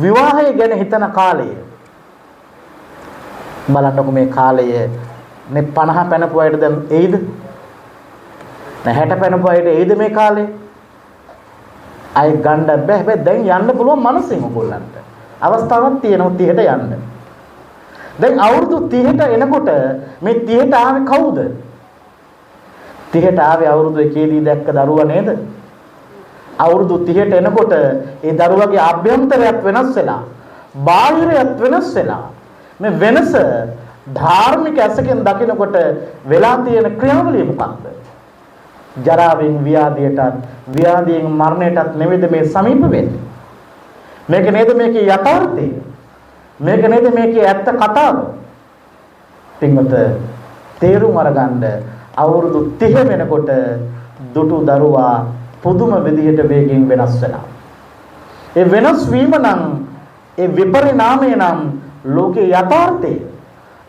විවාහය ගැන හිතන කාලය. බලන්නකො මේ කාලය මේ 50 පැනපු අයට දැන් එයිද? නෑ, 60 පැනපු අයට එයිද මේ කාලේ? අය ගන්න බෑ. හැබැයි දැන් යන්න පුළුවන් මනසින් ඔයගොල්ලන්ට. අවස්ථාවක් තියෙනවා 30ට යන්න. දැන් අවුරුදු 30ට එනකොට මේ 30ට ආවේ කවුද? 30ට ආවේ අවුරුදු එකේදී දැක්ක දරුවා නේද? අවුරුදු 30ට එනකොට ඒ දරුවගේ ආභ්‍යන්තරයත් වෙනස් වෙලා, බාහිරයත් වෙනස් වෙලා. මේ වෙනස ධාර්මික ඇසකින් දකිනකොට වෙලා තියෙන ක්‍රියාවලිය මොකක්ද? ජරාවෙන් ව්‍යාධියටත්, ව්‍යාධියෙන් මරණයටත් නෙවෙයිද මේ සමීප වෙන්නේ? මේක නේද මේකේ යථාර්ථය? මේක නේද මේකේ ඇත්ත කතාව? පින්වත, තේරුම් අරගන්න, අවුරුදු 30 වෙනකොට දුටු දරුවා පුදුම විදිහට වේගෙන් වෙනස් වෙනවා. ඒ වෙනස් වීම නම්, ඒ විපරිණාමය නම් ලෝකේ යථාර්ථය.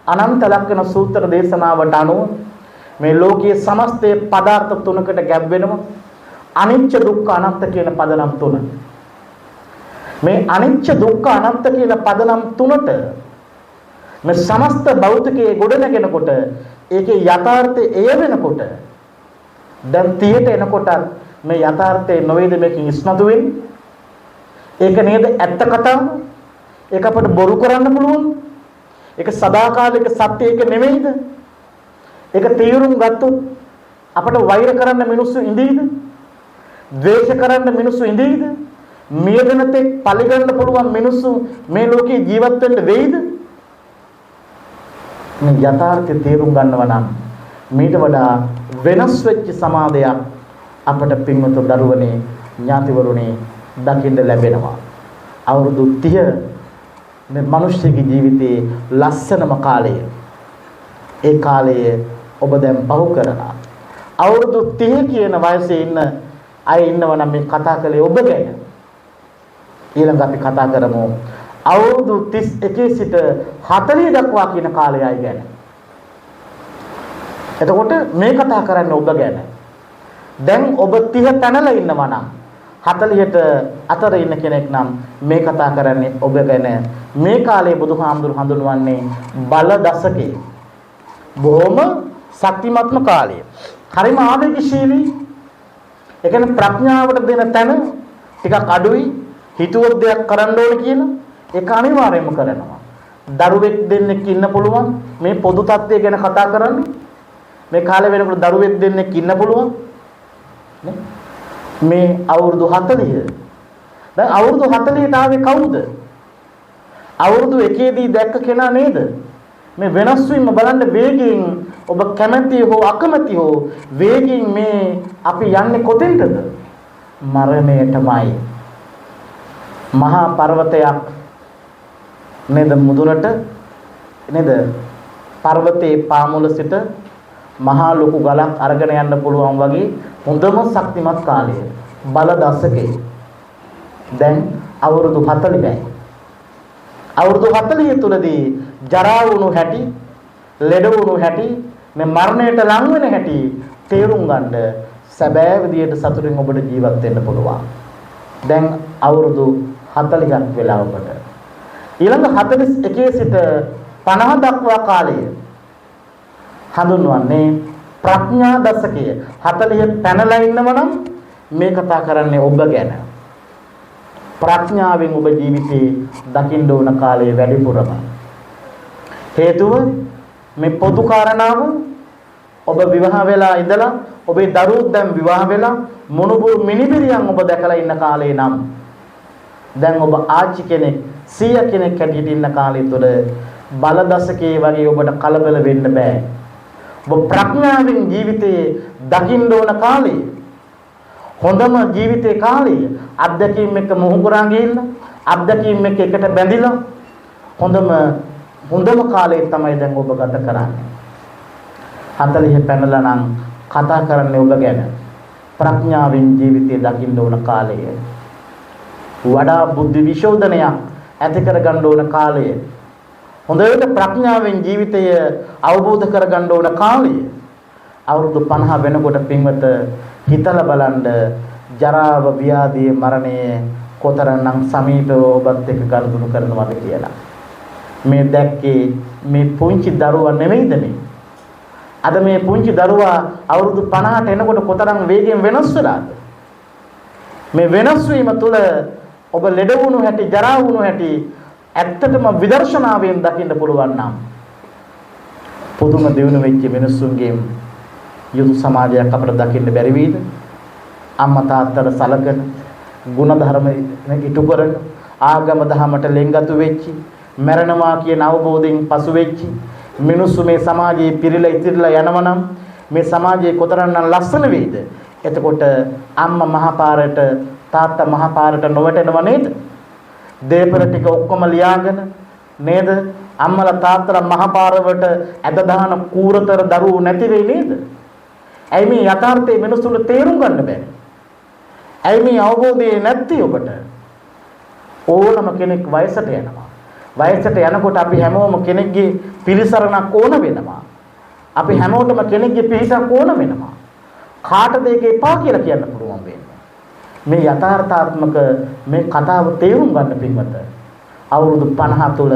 අනන්ත ලක්ෂණ සූත්‍ර දේශනාවට අනුව මේ ලෝකයේ සමස්තයේ පදාර්ථ තුනකට ගැබ් වෙනවා. අනිච්ච, දුක්ඛ, අනාත්ත කියන පදනම් තුන. මේ අනිච්ච, දුක්ඛ, අනාත්ත කියන පදනම් තුනට මේ සමස්ත භෞතිකයේ ගොඩනගෙනකොට, ඒකේ යථාර්ථය එය වෙනකොට, දැන් 30ට එනකොට මේ යථාර්ථය නොවේද මේකෙන් ඉස්මතු වෙන්නේ? ඒක නේද ඇත්ත කතාව? ඒක අපට බොරු කරන්න පුළුවන්? ඒක සදාකාලික සත්‍ය ඒක නෙමෙයිද? ඒක තීරුම් ගත්තොත් අපට වෛර කරන්න මිනිස්සු ඉඳීද? ද්වේෂ කරන්න මිනිස්සු ඉඳීද? මිය දෙන තෙක් පලිගන්න පුළුවන් මිනිස්සු මේ ලෝකේ ජීවත් වෙන්න වෙයිද? මේ යථාර්ථය තේරුම් ගන්නවා නම් මීට වඩා වෙනස් වෙච්ච සමාජයක් අපට පින්වත දරුවනේ, ඥාතිවරුනේ, දකින්න ලැබෙනවා. අවුරුදු 30 මේ මිනිස්සුගේ ජීවිතයේ ලස්සනම කාලය. ඒ කාලය ඔබ දැන් පහු කරලා. අවුරුදු 30 කියන වයසේ ඉන්න අය ඉන්නවා නම් මේ කතා කළේ ඔබ ගැන. ඊළඟ අපි කතා කරමු අවුරුදු 31 සිට 40 දක්වා කියන කාලයයි ගැන. එතකොට මේ කතා කරන්නේ ඔබ ගැන. දැන් ඔබ 30 පැනලා ඉන්නවා නම්, 40ට අතර ඉන්න කෙනෙක් නම් මේ කතා කරන්නේ ඔබ ගැන. මේ කාලේ බුදුහාමුදුරු හඳුන්වන්නේ බල දශකය. බොහොම ශක්තිමත්ම කාලය. හරිම ආවේගශීලී. ඒ කියන්නේ ප්‍රඥාවට දෙන තැන ටිකක් අඩුයි. හිතුවොත් දෙයක් කරන්න ඕන කියලා ඒක අනිවාර්යයෙන්ම කරනවා. දරුවෙක් දෙන්නෙක් ඉන්න පුළුවන්. මේ පොදු තත්ත්වය ගැන කතා කරන්නේ. මේ කාලේ වෙනකොට දරුවෙක් දෙන්නෙක් ඉන්න පුළුවන් නේ. මේ අවුරුදු 40. දැන් අවුරුදු 40ට ආවේ කවුද? අවුරුදු එකේදී දැක්ක කෙනා නේද? මේ වෙනස් වීම බලන්න වේගයෙන්, ඔබ කැමැති හෝ අකමැති හෝ වේගයෙන් මේ අපි යන්නේ කොතෙන්ටද? මරණයටමයි. මහා පර්වතයක් නේද මුදුනට නේද? පර්වතයේ පාමුල සිට මහා ලොකු ගලක් අරගෙන යන්න පුළුවන් වගේ හොඳම ශක්තිමත් කාලය බල දශකේ. දැන් අවුරුදු 40යි. අවුරුදු 40 තුලදී ජරා වුණු හැටි, ලෙඩ වුණු හැටි, මේ මරණයට ලං වෙන හැටි තේරුම් ගන්න සැබෑ විදියට සතුටින් ඔබට ජීවත් වෙන්න පුළුවන්. දැන් අවුරුදු 40ක් වෙලා ඔබට. ඊළඟ 41 සිට 50 දක්වා කාලය හඳුන්වන්නේ ප්‍රඥා දශකය. 40 පැනලා ඉන්නව නම් මේ කතා කරන්නේ ඔබ ගැන. ප්‍රඥාවෙන් ඔබ ජීවිතේ දකින්න ඕන කාලය වැඩිපුරම. හේතුව මේ පොදු කාරණාව, ඔබ විවාහ වෙලා ඉඳලා ඔබේ දරුවෝ දැන් විවාහ වෙලා මොනුබුරු මිනිබිරියන් ඔබ දැකලා ඉන්න කාලේ නම්, දැන් ඔබ ආච්චි කෙනෙක්, සීයා කෙනෙක් හැටියට ඉන්න කාලය තුළ බල දශකයේ වගේ ඔබට කලබල වෙන්න බෑ. ඔබ ප්‍රඥාවෙන් ජීවිතේ දකින්න ඕන කාලය, හොඳම ජීවිතේ කාලය, අත්දැකීම් එක්ක මොහු කරා ගිහිල්ලා, අත්දැකීම් එක්ක එකට බැඳිලා හොඳම හොඳම කාලය තමයි දැන් ඔබ ගත කරන්නේ. 40 පැනලා නම් කතා කරන්නේ ඔබ ගැන. ප්‍රඥාවෙන් ජීවිතය දකින්න ඕන කාලය, වඩා බුද්ධි විශෝධනයක් ඇති කරගන්න ඕන කාලය, හොඳට ප්‍රඥාවෙන් ජීවිතය අවබෝධ කරගන්න ඕන කාලය. අවුරුදු 50 වෙනකොට පින්වත හිතලා බලන්න, ජරාව, ව්‍යාධිය, මරණය කොතරම්නම් සමීපව ඔබත් එක්ක ගනුදෙනු කරනවද කියලා. මේ දැක්කේ මේ පුංචි දරුවා නෙමෙයිද මේ? අද මේ පුංචි දරුවා අවුරුදු 50ට එනකොට කොතරම් වේගයෙන් වෙනස් වෙලාද? මේ වෙනස් වීම තුළ ඔබ ලෙඩ වුණු හැටි, ජරා වුණු හැටි ඇත්තටම විදර්ශනාවෙන් දකින්න පුළුවන් නම්, පුදුම දියුණු වෙච්ච මිනිස්සුන්ගෙන් යුතු සමාජයක් අපිට දකින්න බැරි වෙයිද? අම්මා තාත්තට සලකන, ගුණධර්ම ඉටු කරන, ආගම දහමට ලෙන්ගතු වෙච්චි, මැරෙනවා කියන අවබෝධයෙන් පසු වෙච්චි මිනිස්සු මේ සමාජයේ පිරීලා ඉතිරිලා යනවනම් මේ සමාජයේ කොතරම්නම් ලස්සන වෙයිද? එතකොට අම්මා මහපාරට, තාත්තා මහපාරට නොවැටෙනව නේද? දේපල ටික ඔක්කොම ලියාගෙන නේද? අම්මලා තාත්තලා මහපාරවට ඇද දාන කූරතර දරුවෝ නැති වෙයි නේද? ඇයි මේ යථාර්ථයේ මිනිස්සුන්ට තේරුම් ගන්න බැරි? ඇයි මේ අවබෝධය නැත්තේ ඔබට? ඕනම කෙනෙක් වයසට යනවා. වයසට යනකොට අපි හැමෝම කෙනෙක්ගේ පිළිසරණක් ඕන වෙනවා. අපි හැමෝටම කෙනෙක්ගේ පිහිටක් ඕන වෙනවා. කාටද ඒක එපා කියලා කියන්න පුළුවන් වෙන්නේ? මේ යථාර්ථාත්මක මේ කතාව තේරුම් ගන්න පින්වත. අවුරුදු 50 තුල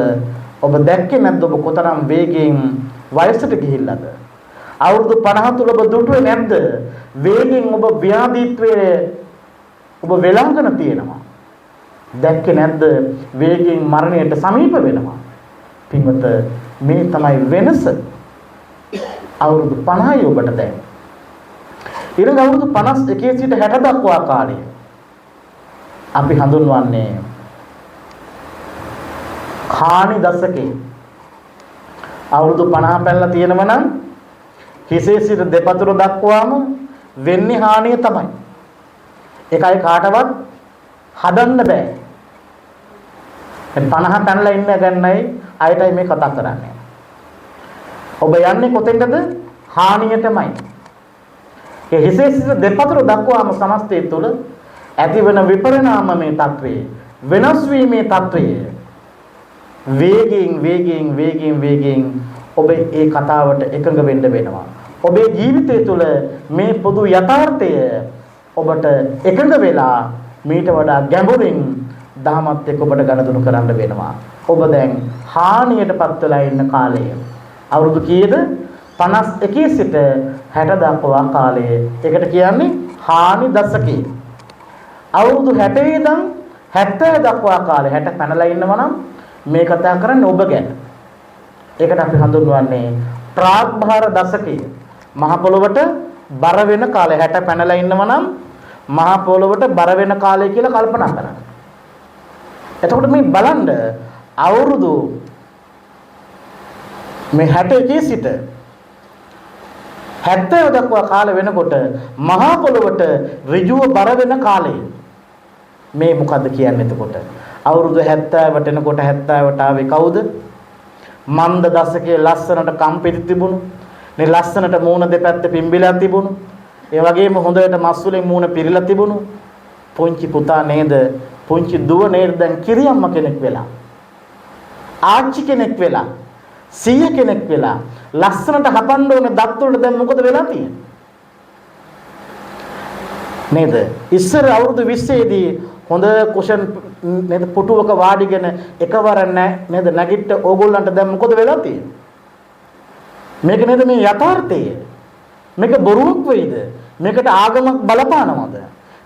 ඔබ දැක්කේ නැද්ද ඔබ කොතරම් වේගයෙන් වයසට ගිහිල්ලාද? අවුරුදු 50 තුල ඔබ දුටුවේ නැද්ද වේගෙන් ඔබ ව්‍යාධීත්වයේ ඔබ වෙලාගෙන තියෙනවා? දැක්කේ නැද්ද වේගෙන් මරණයට සමීප වෙනවා? පින්වත, මේ තමයි වෙනස. අවුරුදු 50යි ඔබට දැන්. ඊළඟ අවුරුදු 51 සිට 60 දක්වා කාලය අපි හඳුන්වන්නේ කාණි දශකේ. අවුරුදු 50 පැනලා තියෙනව නම් හිසේ සිට දෙපතුල දක්වාම වෙන්නේ හානිය තමයි. ඒකයි කාටවත් හදන්න බෑ. දැන් 50 පැනලා ඉන්න ගන්නයි අයටයි මේ කතා කරන්නේ. ඔබ යන්නේ කොතෙන්ද? හානියටමයි. ඒ හිසේ සිට දෙපතුල දක්වාම සමස්තය තුළ ඇතිවන විපරිණාමමේ තත්වයේ, වෙනස් වීමේ තත්වය වේගයෙන් වේගයෙන් වේගයෙන් වේගයෙන් ඔබ ඒ කතාවට එකඟ වෙන්න වෙනවා. ඔබේ ජීවිතය තුළ මේ පොදු යථාර්ථය ඔබට එකඟ වෙලා මීට වඩා ගැඹුරින් දහමත් එක්ක ඔබට ගනුදෙනු කරන්න වෙනවා. ඔබ දැන් හානියටපත් වෙලා ඉන්න කාලය. අවුරුදු කීයද? 51 සිට 60 දක්වා කාලය. ඒකට කියන්නේ හානි දශකය. අවුරුදු 60 ඉඳන් 70 දක්වා කාලය, 60 පැනලා ඉන්නවා නම් මේ කතා කරන්නේ ඔබ ගැන. ඒකට අපි හඳුන්වන්නේ ප්‍රාග්භාර දශකය. මහ පොළොවට බර වෙන කාලය. 60 පැනලා ඉන්නවා නම් මහ පොළොවට බර වෙන කාලය කියලා කල්පනා කරන්න. එතකොට මේ බලන්න අවුරුදු මේ 61 සිට 70 දක්වා කාලෙ වෙනකොට මහ පොළොවට ඍජුව බර වෙන කාලය. මේ මොකද්ද කියන්නේ එතකොට? අවුරුදු 70ට එනකොට 70ට ආවේ කවුද? මන්ද දශකයේ ලස්සනට කම්පිටි තිබුණු, මේ ලස්සනට මූණ දෙපැත්ත පිම්බිලා තිබුණු, ඒ වගේම හොඳට මස් වලින් මූණ පිරීලා තිබුණු පුංචි පුතා නේද, පුංචි දුව නේද දැන් කිරියම්ම කෙනෙක් වෙලා, ආච්චි කෙනෙක් වෙලා, සීය කෙනෙක් වෙලා, ලස්සනට හපන්න ඕන දත් වලට දැන් මොකද වෙලා තියෙන්නේ නේද? ඉස්සර අවුරුදු 20 දී හොඳ කුෂන් නේද පුටුවක වාඩිගෙන එකවර නේද නැගිට ඕගොල්ලන්ට දැන් මොකද වෙලා තියෙන්නේ? මේක නේද මේ යථාර්ථය? මේක බොරුවක් වෙයිද? මේකට ආගමක් බලපානවද?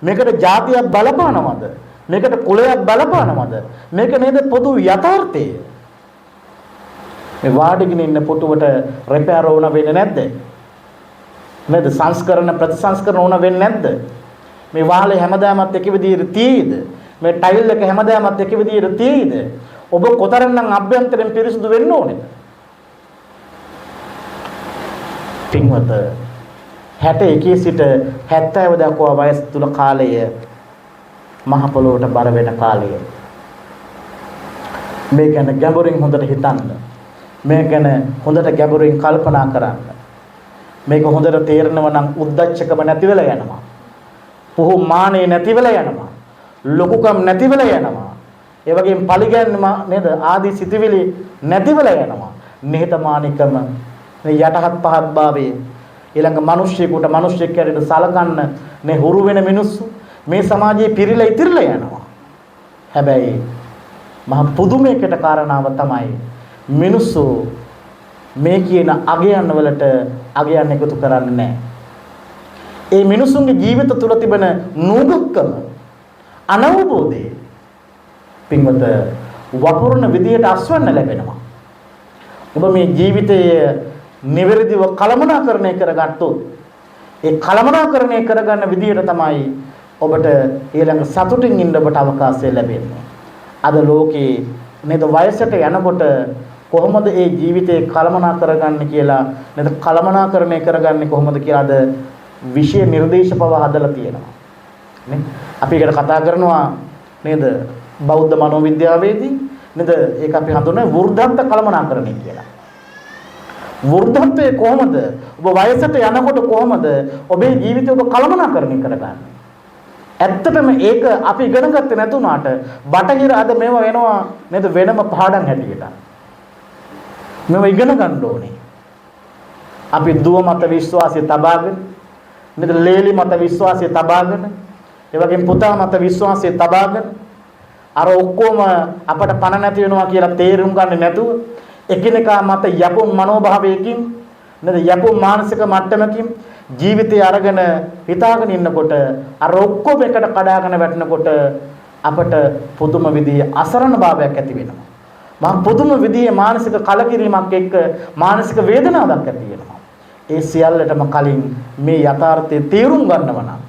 මේකට ජාතියක් බලපානවද? මේකට කුලයක් බලපානවද? මේක නේද පොදු යථාර්ථය? මේ වාඩිගෙන ඉන්න පුටුවට රිපෙයාර් ඕන වෙන්නේ නැද්ද? නේද? සංස්කරණ ප්‍රතිසංස්කරණ ඕන වෙන්නේ නැද්ද? මේ වාලේ හැමදාමත් එක විදිහට තියෙයිද? මේ ටයිල් එක හැමදාමත් එක විදිහට තියෙයිද? ඔබ කොතරම්නම් අභ්‍යන්තරයෙන් පිරිසුදු වෙන්න ඕනේද? පින්වත, 61 සිට 70 දක්වා වයස තුල කාලය මහ පොළොවට බර වෙන කාලය. මේ ගැන ගැඹුරින් හොඳට හිතන්න. මේ ගැන හොඳට ගැඹුරින් කල්පනා කරන්න. මේක හොඳට තේරෙනවා නම් උද්දච්චකම නැති වෙලා යනවා. පුහු මානෙ නැති වෙලා යනවා. ලොකුකම් නැති වෙලා යනවා. ඒ වගේම පරිගැන්ම නේද ආදී සිතුවිලි නැති වෙලා යනවා. නිහතමානීකම, මේ යටහත් පහත් භාවය, ඊළඟ මිනිස්සුෙකුට මිනිස්සෙක් හැටියට සලකන්න මේ හුරු වෙන මිනිස්සු මේ සමාජයේ පිරීලා ඉතිරිලා යනවා. හැබැයි මහ පුදුමයකට කාරණාව තමයි මිනිස්සු මේ කියන අගයන් වලට අගයන් එකතු කරන්නේ නැහැ. ඒ මිනිසුන්ගේ ජීවිත තුළ තිබෙන නූගත්කම, අනවබෝධය පින්වත වපුරන විදියට අස්වන්න ලැබෙනවා. ඔබ මේ ජීවිතය නිවැරදිව කළමනාකරණය කරගත්තොත් ඒ කළමනාකරණය කරගන්න විදියට තමයි ඔබට ඊළඟ සතුටින් ඉන්න ඔබට අවකාශය ලැබෙන්නේ. අද ලෝකේ නේද වයසට යනකොට කොහොමද ඒ ජීවිතේ කළමනා කරගන්නේ කියලා, නේද කළමනාකරණය කරගන්නේ කොහොමද කියලා අද විෂය නිර්දේශ පව හදලා තියෙනවා නේ. අපි ඒකට කතා කරනවා නේද බෞද්ධ මනෝවිද්‍යාවේදී නේද, ඒක අපි හඳුනන්නේ වෘද්ධත්ව කළමනාකරණය කියලා. වෘද්ධත්වයේ කොහොමද ඔබ වයසට යනකොට කොහොමද ඔබේ ජීවිතය ඔබ කළමනාකරණය කරගන්නේ? ඇත්තටම ඒක අපි ඉගෙන ගත්තේ නැතුණාට බටහිර අද මේවා වෙනවා නේද වෙනම පාඩම් හැටියට. මේවා ඉගෙන ගන්න ඕනේ. අපි දුව මත විශ්වාසය තබාගෙන නේද, ලේලි මත විශ්වාසය තබාගෙන, ඒ වගේම පුතා මත විශ්වාසය තබාගෙන, අර ඔක්කොම අපට පණ නැති වෙනවා කියලා තේරුම් ගන්න නැතුව එකිනෙකා මත යපුම් මනෝභාවයකින් නේද යපුම් මානසික මට්ටමකින් ජීවිතය අරගෙන හිතාගෙන ඉන්නකොට අර ඔක්කොම එකට කඩාගෙන වැටෙනකොට අපට පුදුම විදිහේ අසරණ භාවයක් ඇති වෙනවා. මහා පුදුම විදිහේ මානසික කලකිරීමක් එක්ක මානසික වේදනාවක් ඇති වෙනවා. ඒ සියල්ලටම කලින් මේ යථාර්ථය තේරුම් ගන්නවා නම්,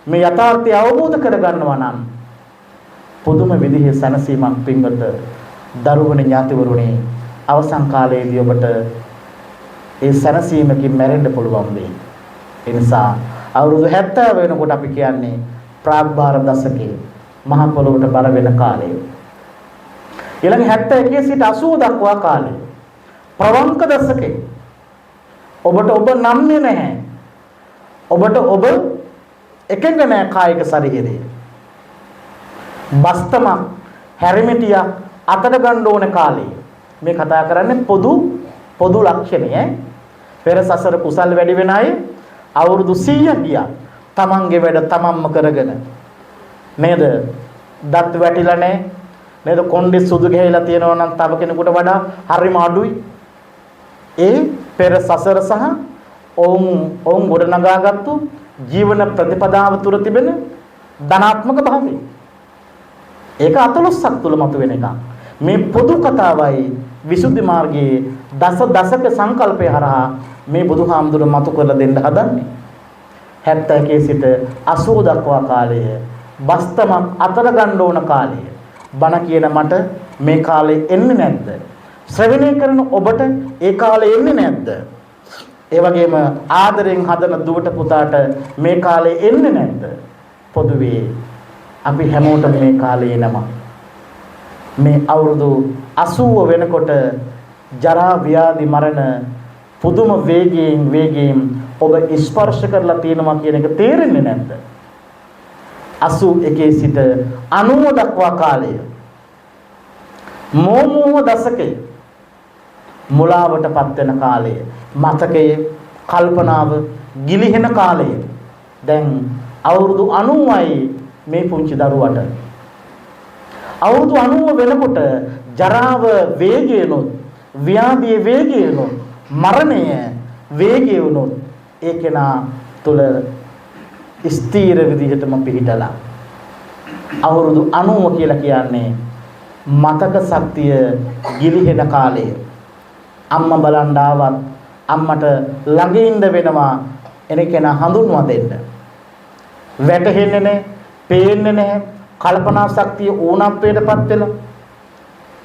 මේ යථාර්ථය අවබෝධ කර ගන්නවා නම් පුදුම විදිහේ සැනසීමක් පින්වත දරුවනි ඥාතිවරුනි අවසන් කාලයේදී ඔබට ඒ සැනසීමකින් මැරෙන්න පුළුවන් වෙයි. ඒ නිසා අවුරුදු 70 වෙනකොට අපි කියන්නේ ප්‍රාග්භාර දශකයේ මහ පොළොවට බර වෙන කාලය. ඊළඟ 71 සිට 80 දක්වා කාලය ප්‍රවංක දශකයේ. ඔබට ඔබ නම්නේ නැහැ. ඔබට ඔබ එකඟ නැහැ කායික ශරීරයේ. බස්තමක් හැරමිටියක් අතට ගන්න ඕන කාලේ. මේ කතා කරන්නේ පොදු පොදු ලක්ෂණය ඈ. පෙර සසර කුසල් වැඩි වෙන අය අවුරුදු 100ක් ගියා. තමන්ගේ වැඩ තමන්ම කරගෙන නේද? දත් වැටිලා නැහැ නේද? කොණ්ඩේ සුදු ගැහිලා තියෙනවා නම් තව කෙනෙකුට වඩා හරිම අඩුයි. ඒ පෙර සසර සහ ඔවුන් ඔවුන් ගොඩනගාගත්තු ජීවන ප්‍රතිපදාව තුර තිබෙන ධනාත්මක භාවය. ඒක අතලොස්සක් තුල මතුවෙන එකක්. මේ පොදු කතාවයි විසුද්ධි මාර්ගයේ දස දසක සංකල්පය හරහා මේ බුදුහාමුදුර මතු කරලා දෙන්න හදන්නේ. 71 සිට 80 දක්වා කාලය බස්තමක් අතර ගන්න ඕන කාලය. බණ කියන මට මේ කාලේ එන්නේ නැද්ද? ශ්‍රවණය කරන ඔබට ඒ කාලේ එන්නේ නැද්ද? ඒ වගේම ආදරෙන් හදන දුවට පුතාට මේ කාලේ එන්නේ නැද්ද? පොදුවේ අපි හැමෝටම මේ කාලේ එනවා. මේ අවුරුදු 80 වෙනකොට ජරා ව්‍යාධි මරණ පුදුම වේගයෙන් වේගයෙන් ඔබ ස්පර්ශ කරලා තියෙනවා කියන එක තේරෙන්නේ නැද්ද? 81 සිට 90 දක්වා කාලය මෝමෝහ දශකය මුලාවටපත් වෙන කාලය, මතකයේ කල්පනාව ගිලිහෙන කාලය. දැන් අවුරුදු 90යි මේ පුංචි දරුවට. අවුරුදු 90 වෙනකොට ජරාව වේගයනොත්, ව්‍යාධිය වේගයනොත්, මරණය වේගය වුණොත් ඒ කෙනා තුළ ස්ථීර විදිහටම පිහිටලා අවුරුදු 90 කියලා කියන්නේ මතක ශක්තිය ගිලිහෙන කාලය. අම්මා බලන් ආවත් අම්මට ළඟ ඉන්න වෙනවා එන කෙනා හඳුන්වා දෙන්න. වැටහෙන්නේ නැහැ, පේන්නේ නැහැ, කල්පනා ශක්තිය ඌනත්වයටපත් වෙලා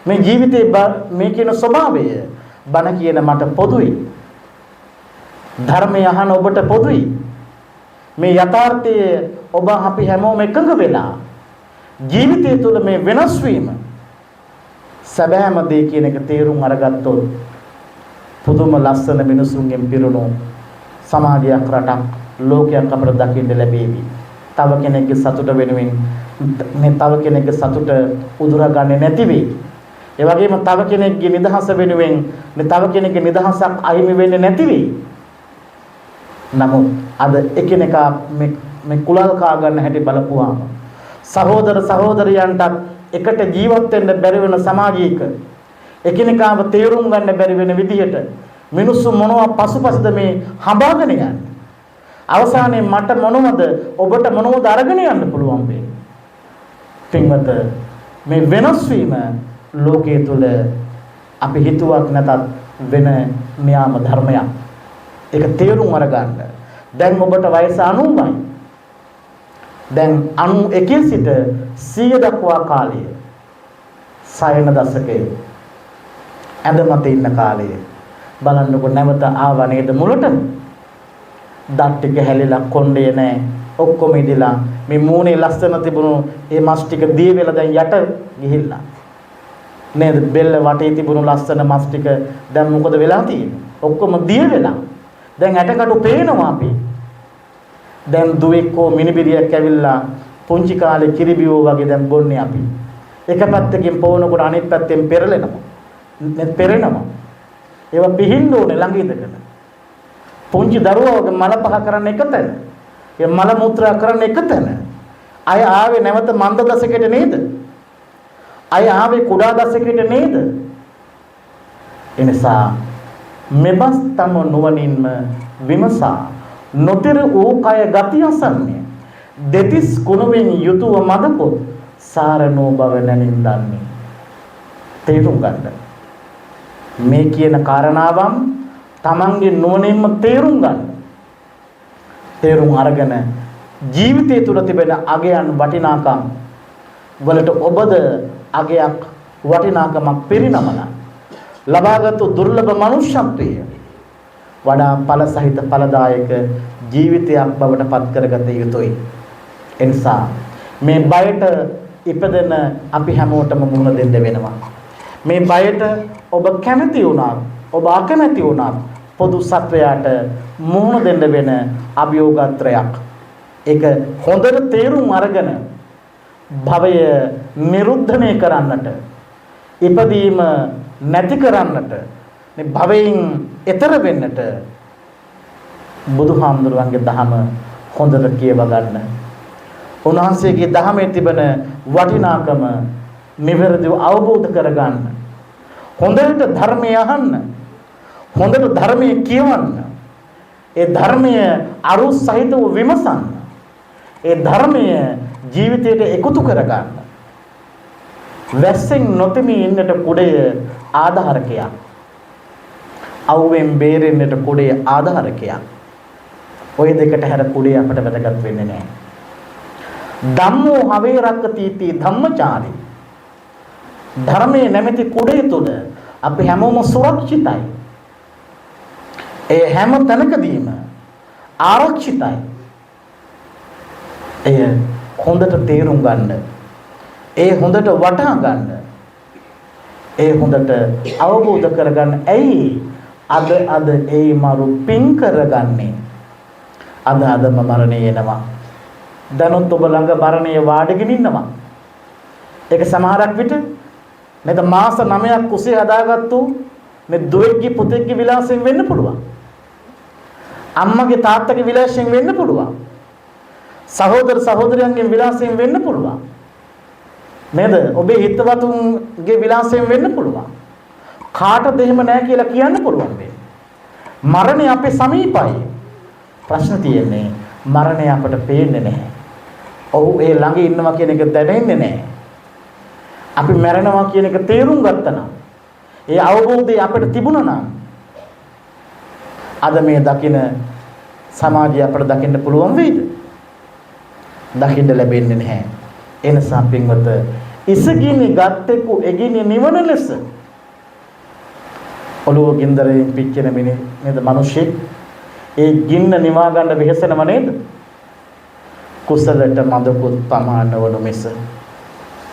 මේ ජීවිතේ මේ කියන ස්වභාවය බණ කියන මට පොදුයි. ධර්මය අහන ඔබට පොදුයි. මේ යථාර්ථය ඔබ අපි හැමෝම එකඟ වෙලා ජීවිතය තුළ මේ වෙනස් වීම සැබෑම දේ කියන එක තේරුම් අරගත්තොත් පුදුම ලස්සන මිනිසුන්ගෙන් පිරුණු සමාජයක්, රටක්, ලෝකයක් අපට දකින්න ලැබේවි. තව කෙනෙක්ගේ සතුට වෙනුවෙන් මේ තව කෙනෙක්ගේ සතුට උදුරා ගන්නේ නැති වෙයි. ඒ වගේම තව කෙනෙක්ගේ නිදහස වෙනුවෙන් මේ තව කෙනෙක්ගේ නිදහසක් අහිමි වෙන්නේ නැති වෙයි. නමුත් අද එකිනෙකා මේ මේ කුලල් කා ගන්න හැටි බලපුවාම සහෝදර සහෝදරියන්ටත් එකට ජීවත් වෙන්න බැරි වෙන සමාජයක එකිනෙකාව තේරුම් ගන්න බැරි වෙන විදිහට මිනිස්සු මොනවා පසුපසද මේ හඹාගෙන යන්නේ. අවසානයේ මට මොනවද ඔබට මොනවද අරගෙන යන්න පුළුවන් වෙන්නේ? පින්වත, මේ වෙනස් වීම ලෝකයේ තුල අපි හිතුවක් නැතත් වෙන න්‍යාම ධර්මයක්. ඒක තේරුම් අරගන්න. දැන් ඔබට වයස 90යි. දැන් 91 සිට 100 දක්වා කාලය සයන දශකයේ ඇඳ මත ඉන්න කාලය බලන්නකො, නැවත ආවා නේද මුලටම? දත් ටික හැලිලා, කොණ්ඩේ නෑ, ඔක්කොම ඉදිලා, මේ මූණේ ලස්සන තිබුණු ඒ මස් ටික දිය වෙලා දැන් යට ගිහිල්ලා නේද? බෙල්ල වටේ තිබුණු ලස්සන මස් ටික දැන් මොකද වෙලා තියෙන්නේ? ඔක්කොම දිය වෙලා දැන් ඇටකටු පේනවා. අපි දැන් දුවෙක් හෝ මිනිබිරියක් ඇවිල්ලා පුංචි කාලේ කිරිබිවෝ වගේ දැන් බොන්නේ. අපි එක පැත්තකින් පොවනකොට අනිත් පැත්තෙන් පෙරලෙනවා නේ, පෙරෙනවා. ඒවා පිහින්න ඕනේ ළඟ ඉඳගෙන. පුංචි දරුවා වගේ මල පහ කරන්න එක තැන, ඒ මල මුත්‍රා කරන්න එක තැන. අය ආවේ නැවත මන්ද දශකයට නේද? අය ආවේ කුඩා දශකයට නේද? එනිසා මෙබස් තම නුවණින්ම විමසා නොතෙර වූ කය ගති අසන්නේ දෙතිස් කුණුවෙන් යුතුව මදකොත් සාරනෝ බව නැනින් දන්නේ. තේරුම් ගන්න. මේ කියන කාරණාවන් තමන්ගේ නුවණින්ම තේරුම් ගන්න. තේරුම් අරගෙන ජීවිතය තුළ තිබෙන අගයන් වටිනාකම් වලට ඔබද අගයක් වටිනාකමක් පිරිනමලා ලබාගත්තු දුර්ලභ මනුෂ්‍යත්වය වඩා ඵල සහිත ඵලදායක ජීවිතයක් බවට පත් කරගත යුතුයි. එනිසා මේ බයට ඉපදෙන අපි හැමෝටම මුහුණ දෙන්න වෙනවා. මේ බයට ඔබ කැමති වුණත් ඔබ අකමැති වුණත් පොදු සත්වයාට මුහුණ දෙන්න වෙන අභියෝගත්‍රයක්. ඒක හොඳට තේරුම් අරගෙන භවය නිරුද්ධණය කරන්නට, ඉපදීම නැති කරන්නට, මේ භවයෙන් එතර වෙන්නට බුදුහාමුදුරුවන්ගේ දහම හොඳට කියව ගන්න. උන්වහන්සේගේ දහමේ තිබෙන වටිනාකම නිවැරදිව අවබෝධ කරගන්න. හොඳට ධර්මය අහන්න. හොඳට ධර්මය කියවන්න. ඒ ධර්මය අරු සහිතව විමසන්න. ඒ ධර්මය ජීවිතයට එකතු කරගන්න. වැස්සෙන් නොතෙමී ඉන්නට කුඩය ආධාරකයක්. අවුවෙන් බේරෙන්නට කුඩය ආධාරකයක්. ඔය දෙකට හැර කුඩය අපට වැදගත් වෙන්නේ නැහැ. ධම්මෝ හවේ රක්කති ධම්මචාරී. ධර්මයේ නැමැති කුඩය තුල අපි හැමෝම සුරක්ෂිතයි. ඒ හැම තැනකදීම ආරක්ෂිතයි. එය හොඳට තේරුම් ගන්න. ඒ හොඳට වටහා ගන්න. ඒ හොඳට අවබෝධ කරගන්න. ඇයි අද අද ඒ මරු පින් කරගන්නේ? අද අදම මරණය එනවා. දැනුත් ඔබ ළඟ මරණය වාඩිගෙන ඉන්නවා. ඒක සමහරක් විට නේද මාස 9ක් කුසේ හදාගත්තු මේ දුවෙක්ගේ පුතෙක්ගේ විලාසයෙන් වෙන්න පුළුවන්. අම්මගේ තාත්තගේ විලාසයෙන් වෙන්න පුළුවන්. සහෝදර සහෝදරයන්ගේ විලාසයෙන් වෙන්න පුළුවන්. නේද? ඔබේ හිතවතුන්ගේ විලාසයෙන් වෙන්න පුළුවන්. කාටද එහෙම නෑ කියලා කියන්න පුළුවන් වෙන්නේ. මරණය අපේ සමීපයි. ප්‍රශ්න තියෙන්නේ මරණය අපට පේන්නේ නැහැ. ඔහු ඒ ළඟ ඉන්නවා කියන එක දැනෙන්නේ නැහැ. අපි මැරෙනවා කියන එක තේරුම් ගත්තා නම්, ඒ අවබෝධය අපිට තිබුණා නම්, අද මේ දකින සමාජය අපට දකින්න පුළුවන් වෙයිද? දකින්න ලැබෙන්නේ නැහැ. ඒ නිසා පින්වත, ඉසගිනි ගත්තෙකු එගිනි නිවන ලෙස ඔළුව ගින්දරයෙන් පිච්චෙන මිනි නේද මිනිස්සෙක් ඒ ගින්න නිවා ගන්න වෙහෙසෙනව නේද? කුසලට මදකුත් පමාන වනු මිස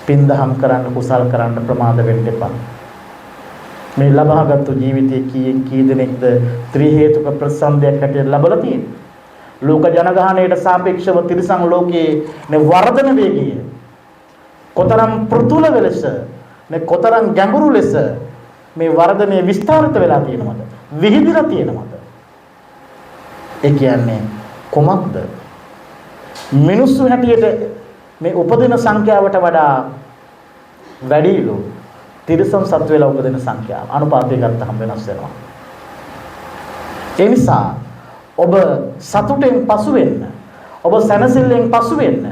පින් දහම් කරන්න කුසල් කරන්න ප්‍රමාද වෙන්න එපා. මේ ලබාගත්තු ජීවිතයේ කීයෙන් කී දෙනෙක්ද ත්‍රි හේතුක ප්‍රතිසන්දියක් හැටියට ලබලා තියෙන්නේ? ලෝක ජනගහනයට සාපේක්ෂව තිරිසන් ලෝකයේ මේ වර්ධන වේගය කොතරම් පෘතුල වෙලස මේ කොතරම් ගැඹුරු ලෙස මේ වර්ධනය විස්තරිත වෙලා තියෙනවද? විහිදිලා තියෙනවද? ඒ කියන්නේ කුමක්ද? මිනිස්සු හැටියට මේ උපදින සංඛ්‍යාවට වඩා වැඩිලු තිරිසන් සත්ව වෙලා උපදින සංඛ්‍යාව අනුපාතය ගත්තහම වෙනස් වෙනවා. ඒ නිසා ඔබ සතුටෙන් පසු වෙන්න, ඔබ සැනසෙල්ලෙන් පසු වෙන්න,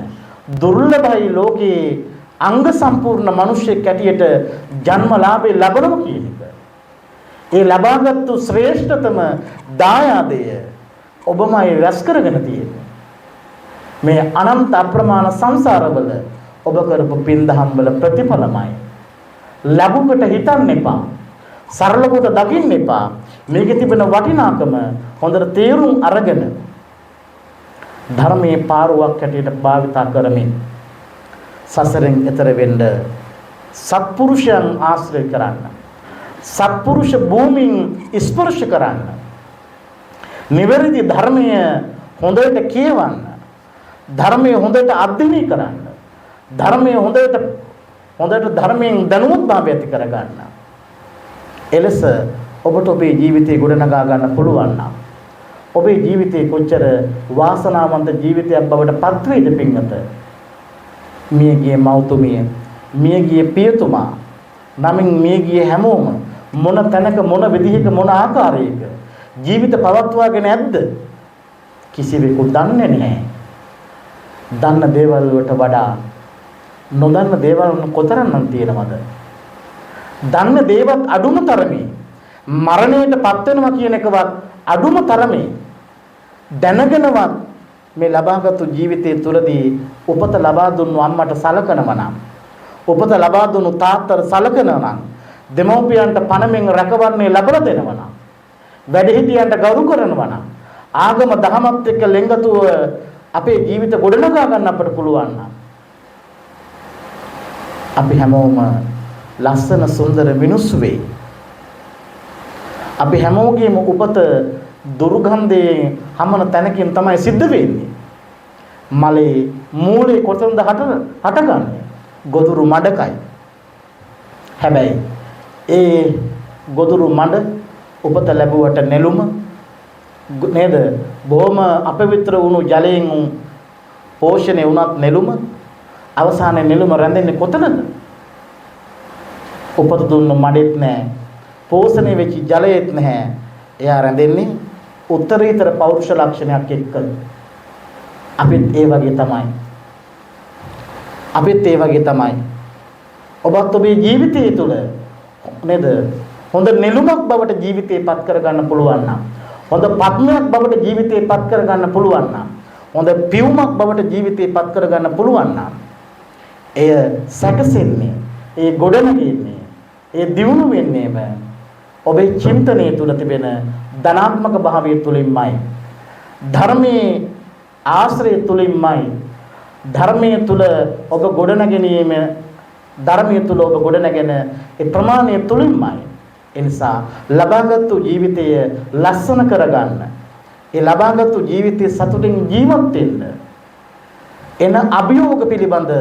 දුර්ලභයි ලෝකේ අංග සම්පූර්ණ මිනිසෙක් හැටියට ජන්මලාභය ලබනවා කියන එක. ඒ ලබාගත්තු ශ්‍රේෂ්ඨතම දායාදය ඔබමයි රැස් කරගෙන තියෙන්නේ. මේ අනන්ත අප්‍රමාණ සංසාරවල ඔබ කරපු පින් දහම් වල ප්‍රතිඵලමයි. ලැබුකට හිතන්න එපා. සරල කොට දකින්න එපා. මේකේ තිබෙන වටිනාකම හොඳට තේරුම් අරගෙන ධර්මයේ පාරුවක් හැටියට භාවිතා කරමින් සසරෙන් එතර වෙන්න සත්පුරුෂයන් ආශ්‍රය කරන්න. සත්පුරුෂ භූමින් ස්පර්ශ කරන්න. නිවැරදි ධර්මය හොඳට කියවන්න. ධර්මය හොඳට අධ්‍යයනය කරන්න. ධර්මය හොඳට හොඳට ධර්මයෙන් දැනුවත් භාවය ඇති කරගන්න. එලෙස ඔබට ඔබේ ජීවිතය ගොඩනගා ගන්න පුළුවන් නම් ඔබේ ජීවිතේ කොච්චර වාසනාවන්ත ජීවිතයක් බවට පත් වෙයිද පින්වත? මියගිය මව්තුමිය, මියගිය පියතුමා නමින් මියගිය හැමෝම මොන තැනක මොන විදිහක මොන ආකාරයක ජීවිත පවත්වාගෙන ඇද්ද? කිසිවෙකු දන්නේ නැහැ. දන්න දේවල් වලට වඩා නොදන්න දේවල් කොතරම්නම් තියෙනවද? දන්න දේවත් අඩුම තරමේ මරණයට පත් වෙනවා කියන එකවත් අඩුම තරමේ දැනගෙනවත් මේ ලබාගත්තු ජීවිතය තුළදී උපත ලබා දුන්නු අම්මට සලකනවා නම්, උපත ලබා දුන්නු තාත්තට සලකනවා නම්, දෙමව්පියන්ට පණමින් රැකවරණය ලබා දෙනවා නම්, වැඩිහිටියන්ට ගරු කරනවා නම්, ආගම දහමත් එක්ක ලෙන්ගතුව අපේ ජීවිත ගොඩනගා ගන්න අපට පුළුවන් නම්, අපි හැමෝම ලස්සන සුන්දර මිනිස්සු වෙයි. අපි හැමෝගේම උපත දුර්ගන්ධයෙන් හමන තැනකින් තමයි සිද්ධ වෙන්නේ. මලේ මූලේ කොතනද හටගන්නේ? ගොදුරු මඩකයි. හැබැයි ඒ ගොදුරු මඩ උපත ලැබුවට නෙළුම නේද? බොහොම අපවිත්‍ර වුණු ජලයෙන් පෝෂණය වුණත් නෙළුම අවසානයේ නෙළුම රැඳෙන්නේ කොතනද? උපත දුන්නු මඩෙත් නැහැ, පෝෂණය වෙච්ච ජලයෙත් නැහැ. එයා රැඳෙන්නේ උත්තරීතර පෞරුෂ ලක්ෂණයක් එක්ක. අපිත් ඒ වගේ තමයි. අපිත් ඒ වගේ තමයි. ඔබත් ඔබේ ජීවිතය තුළ නේද හොඳ නෙළුමක් බවට ජීවිතේ පත් කරගන්න පුළුවන් නම්, හොඳ පద్මයක් බවට ජීවිතේ පත් කරගන්න පුළුවන් නම්, හොඳ පියුමක් බවට ජීවිතේ පත් කරගන්න පුළුවන් නම්, එය සැකසෙන්නේ, ඒ ගොඩනගෙන්නේ, ඒ දියුණු වෙන්නේම ඔබේ චින්තනය තුළ තිබෙන ධනාත්මක භාවය තුළින්මයි, ධර්මයේ ආශ්‍රය තුළින්මයි. ධර්මයේ තුල ඔබ ගොඩනැගෙනීම, ධර්මයේ තුල ඔබ ගොඩනැගෙන ඒ ප්‍රමාණය තුළින්මයි. ඒ නිසා ලබාගත්තු ජීවිතය ලස්සන කරගන්න, ඒ ලබාගත්තු ජීවිතය සතුටින් ජීවත් වෙන්න එන අභියෝග පිළිබඳ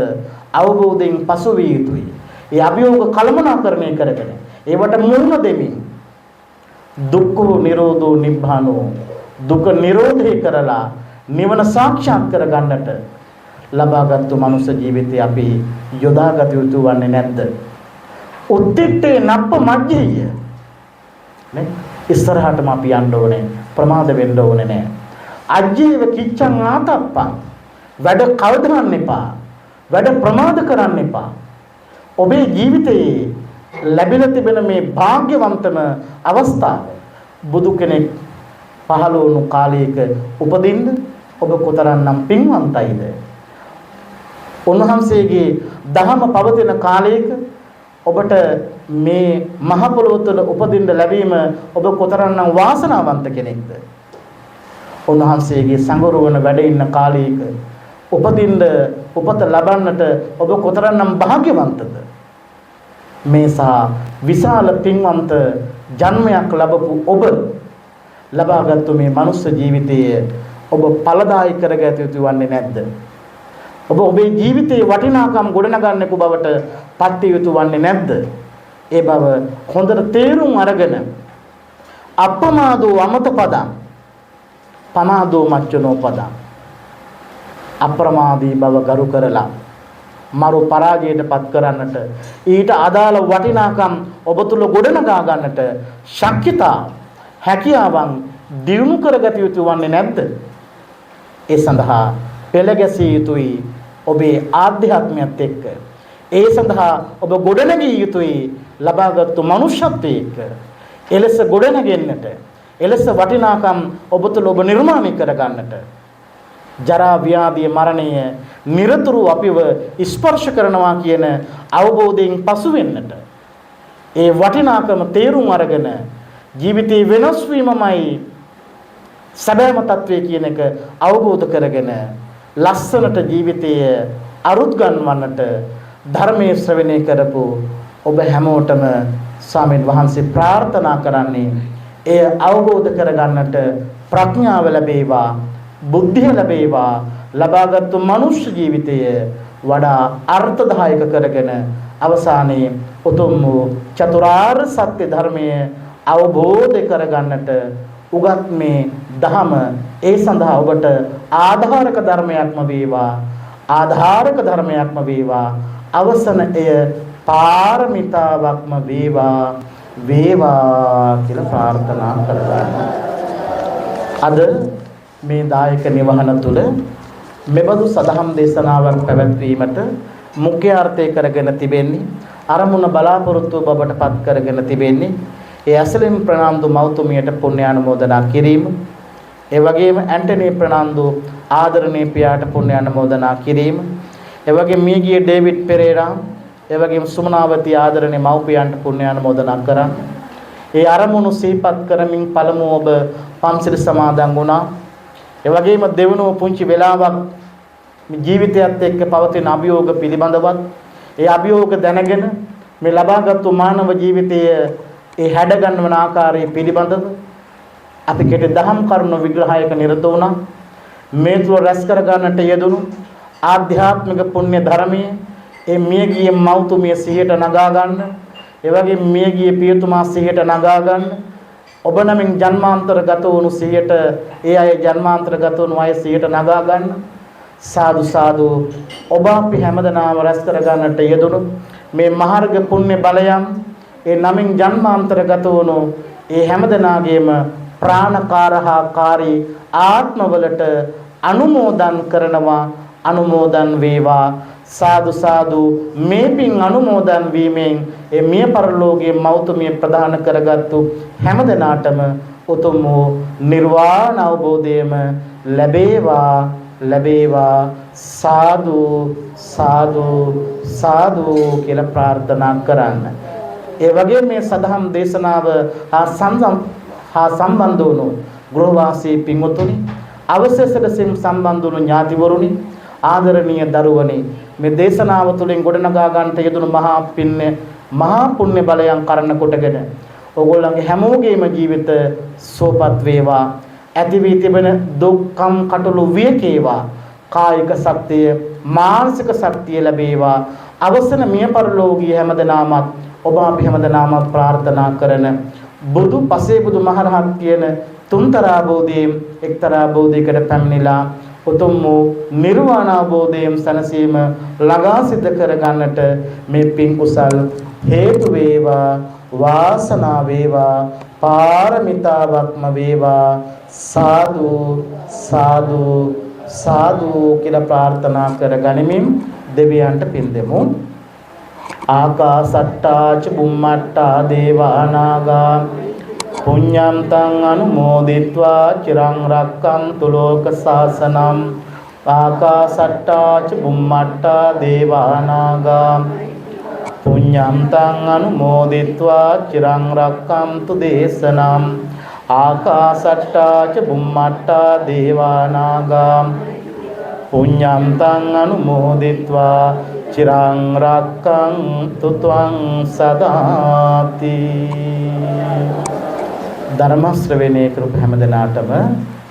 අවබෝධයෙන් පසු විය යුතුයි. ඒ අභියෝග කළමනාකරණය කරගෙන ඒවට මුහුණ දෙමින් දුක්ඛෝ නිරෝධෝ නිබ්බානෝ, දුක නිරෝධය කරලා නිවන සාක්ෂාත් කරගන්නට ලබාගත්තු මනුෂ්‍ය ජීවිතය අපි යොදාගත යුතු වන්නේ නැද්ද? උත්තිට්ඨේ නප්ප මජ්ජේය නේ, ඉස්සරහටම අපි යන්න ඕනේ, ප්‍රමාද වෙන්න ඕනේ නෑ. අජ්ජේව කිච්ඡං ආතප්පං, වැඩ කවදරන්න එපා, වැඩ ප්‍රමාද කරන්න එපා. ඔබේ ජීවිතයේ ලැබිලා තිබෙන මේ භාග්‍යවන්තම අවස්ථාව, බුදු කෙනෙක් පහළ වුණු කාලයක උපදින්න ඔබ කොතරම්නම් පින්වන්තයිද? උන්වහන්සේගේ දහම පවතින කාලයක ඔබට මේ මහ පොළොව තුළ උපදින්න ලැබීම ඔබ කොතරම්නම් වාසනාවන්ත කෙනෙක්ද? උන්වහන්සේගේ සඟරුවන වැඩ ඉන්න කාලයක උපදින්න, උපත ලබන්නට ඔබ කොතරම්නම් භාග්‍යවන්තද? මේ සහ විශාල පින්වන්ත ජන්මයක් ලැබපු ඔබ ලබාගත්තු මේ මනුස්ස ජීවිතය ඔබ ඵලදායී කරගත යුතු වන්නේ නැද්ද? ඔබ ඔබේ ජීවිතයේ වටිනාකම් ගොඩනගන්නෙකු බවට පත් යුතු වන්නේ නැද්ද? ඒ බව හොඳට තේරුම් අරගෙන අප්පමාදෝ අමත පදං පමාදෝ මච්චනෝ පදං, අප්‍රමාදී බව ගරු කරලා මරු පරාජයට පත් කරන්නට, ඊට අදාළ වටිනාකම් ඔබ තුල ගොඩනගා ගන්නට ශක්තිතා හැකියාවන් දියුණු කරගත යුතු වන්නේ නැද්ද? ඒ සඳහා පෙළ ගැසිය යුතුයි ඔබේ ආධ්‍යාත්මයත් එක්ක. ඒ සඳහා ඔබ ගොඩනැගිය යුතුයි ලබාගත්තු මනුෂ්‍යත්වයේ එක්ක. එලෙස ගොඩනැගෙන්නට, එලෙස වටිනාකම් ඔබ තුළ ඔබ නිර්මාණය කරගන්නට, ජරා ව්‍යාධිය මරණය නිරතුරු අපිව ස්පර්ශ කරනවා කියන අවබෝධයෙන් පසු වෙන්නට, ඒ වටිනාකම තේරුම් අරගෙන ජීවිතේ වෙනස් වීමමයි සැබෑම තත්වය කියන එක අවබෝධ කරගෙන ලස්සනට ජීවිතය අරුත් ගන්වන්නට ධර්මයේ ශ්‍රවණය කරපු ඔබ හැමෝටම ස්වාමීන් වහන්සේ ප්‍රාර්ථනා කරන්නේ එය අවබෝධ කරගන්නට ප්‍රඥාව ලැබේවා, බුද්ධිය ලැබේවා, ලබාගත්තු මනුෂ්‍ය ජීවිතය වඩා අර්ථදායක කරගෙන අවසානයේ උතුම් වූ චතුරාර්ය සත්‍ය ධර්මය අවබෝධ කරගන්නට උගත් මේ දහම ඒ සඳහා ඔබට ආධාරක ධර්මයක්ම වේවා, ආධාරක ධර්මයක්ම වේවා, අවසන එය පාරමිතාවක්ම වේවා වේවා කියලා ප්‍රාර්ථනා කරගන්න. අද මේ දායක නිවහන තුල මෙබඳු සදහම් දේශනාවක් පැවැත්වීමට මුඛ්‍ය අර්ථය කරගෙන තිබෙන්නේ, අරමුණ බලාපොරොත්තු බවට පත් කරගෙන තිබෙන්නේ ඒ ඇසලින් ප්‍රනාන්දු මෞතුමියට පුණ්‍යානුමෝදනා කිරීම, ඒ වගේම ඇන්ටනි ප්‍රනාන්දු ආදරණීය පියාට පුණ්‍යානුමෝදනා කිරීම, ඒ වගේම මියගිය ඩේවිඩ් පෙරේරා, ඒ වගේම සුමනාවති ආදරණීය මව්පියන්ට පුණ්‍යානුමෝදනා කරන්න. ඒ අරමුණු සිහිපත් කරමින් පළමුව ඔබ පන්සිල් සමාදන් වුණා. ඒ වගේම දෙවනුව පුංචි වෙලාවක් මේ ජීවිතයත් එක්ක පවතින අභියෝග පිළිබඳවත්, ඒ අභියෝග දැනගෙන මේ ලබාගත්තු මානව ජීවිතය ඒ හැඩගන්වන ආකාරය පිළිබඳව අපි කෙටි දහම් කරුණු විග්‍රහයක නිරත වුණා. මේ තුල රැස් කර ගන්නට යෙදුණු ආධ්‍යාත්මික පුණ්‍ය ධර්මයේ ඒ මියගිය මව්තුමිය සිහියට නගා ගන්න, ඒ වගේම මියගිය පියතුමා සිහියට නගා ගන්න, ඔබ නමින් ජන්මාන්තරගත වුණු සිහියට ඒ අය ජන්මාන්තරගත වුණු අය සිහියට නගා ගන්න, සාදු සාදු. ඔබ අපි හැමදෙනාම රැස් කරගන්නට යෙදුණු මේ මහර්ග පුණ්‍ය බලයන්, ඒ නමින් ජන්මාන්තරගත වුණු ඒ හැමදෙනාගේම ප්‍රාණකාරහාකාරී ආත්මවලට අනුමෝදන් කරනවා. අනුමෝදන් වේවා. සාදු සාදු. මේ පින් අනුමෝදන් වීමෙන් ඒ මිය පරලෝකයේ මෞතුමිය ප්‍රදාන කරගත්තු හැමදෙනාටම උතුම් වූ නිර්වාණ අවබෝධයම ලැබේවා, ලැබේවා. සාදු සාදු සාදු කියලා ප්‍රාර්ථනා කරන්න. ඒ වගේම මේ සදහම් දේශනාව හා සම්බන්ධ වුණු ගෘහවාසී පින්වතුනි, අවශේෂ ලෙසින් සම්බන්ධ වුණු ඥාතිවරුනි, ආදරණීය දරුවනි, මේ දේශනාව තුළින් ගොඩනගා ගන්නට යෙදුණු මහා පින්ය මහා පුණ්‍ය බලයන් කරණ කොටගෙන ඕගොල්ලන්ගේ හැමෝගේම ජීවිත සුවපත් වේවා. ඇති වී තිබෙන දුක්ඛම් කටළු වියකේවා. කායික ශක්තිය, මානසික ශක්තිය ලැබේවා. අවසන මිය පරලෝකීය හැමදෙනාමත් ඔබ අපි හැමදෙනාමත් ප්‍රාර්ථනා කරන බුදු, පසේ බුදු, මහරහත් කියන තුන්තරා බෝධියෙන් එක්තරා බෝධියකට පැමිණිලා උතුම් වූ නිර්වාණ අවබෝධයෙන් සැනසීම ළඟා සිද්ධ කරගන්නට මේ පින් කුසල් හේතු වේවා, වාසනාව වේවා, පාරමිතාවක්ම වේවා. සාදු සාදු සාදු කියලා ප්‍රාර්ථනා කරගනිමින් දෙවියන්ට පින් දෙමු. ආකාසට්ටා ච බුම්මට්ටා දේවා නාග පුඤ්ඤම් තං අනුමෝදිත්වා චිරං රක්ඛන්තු ලෝක සාසනං. ආකාසට්ටා ච බුම්මට්ටා දේවා නාග පුඤ්ඤම් තං අනුමෝදිත්වා චිරං රක්ඛන්තු දේශනං. ආකාසට්ටා ච බුම්මට්ටා දේවා නාග පුඤ්ඤම් තං අනුමෝදිත්වා චිරං රක්ඛන්තු ත්වං සදාති. ධර්ම ශ්‍රවණය කරපු හැම දෙනාටම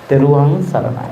තෙරුවන් සරණයි.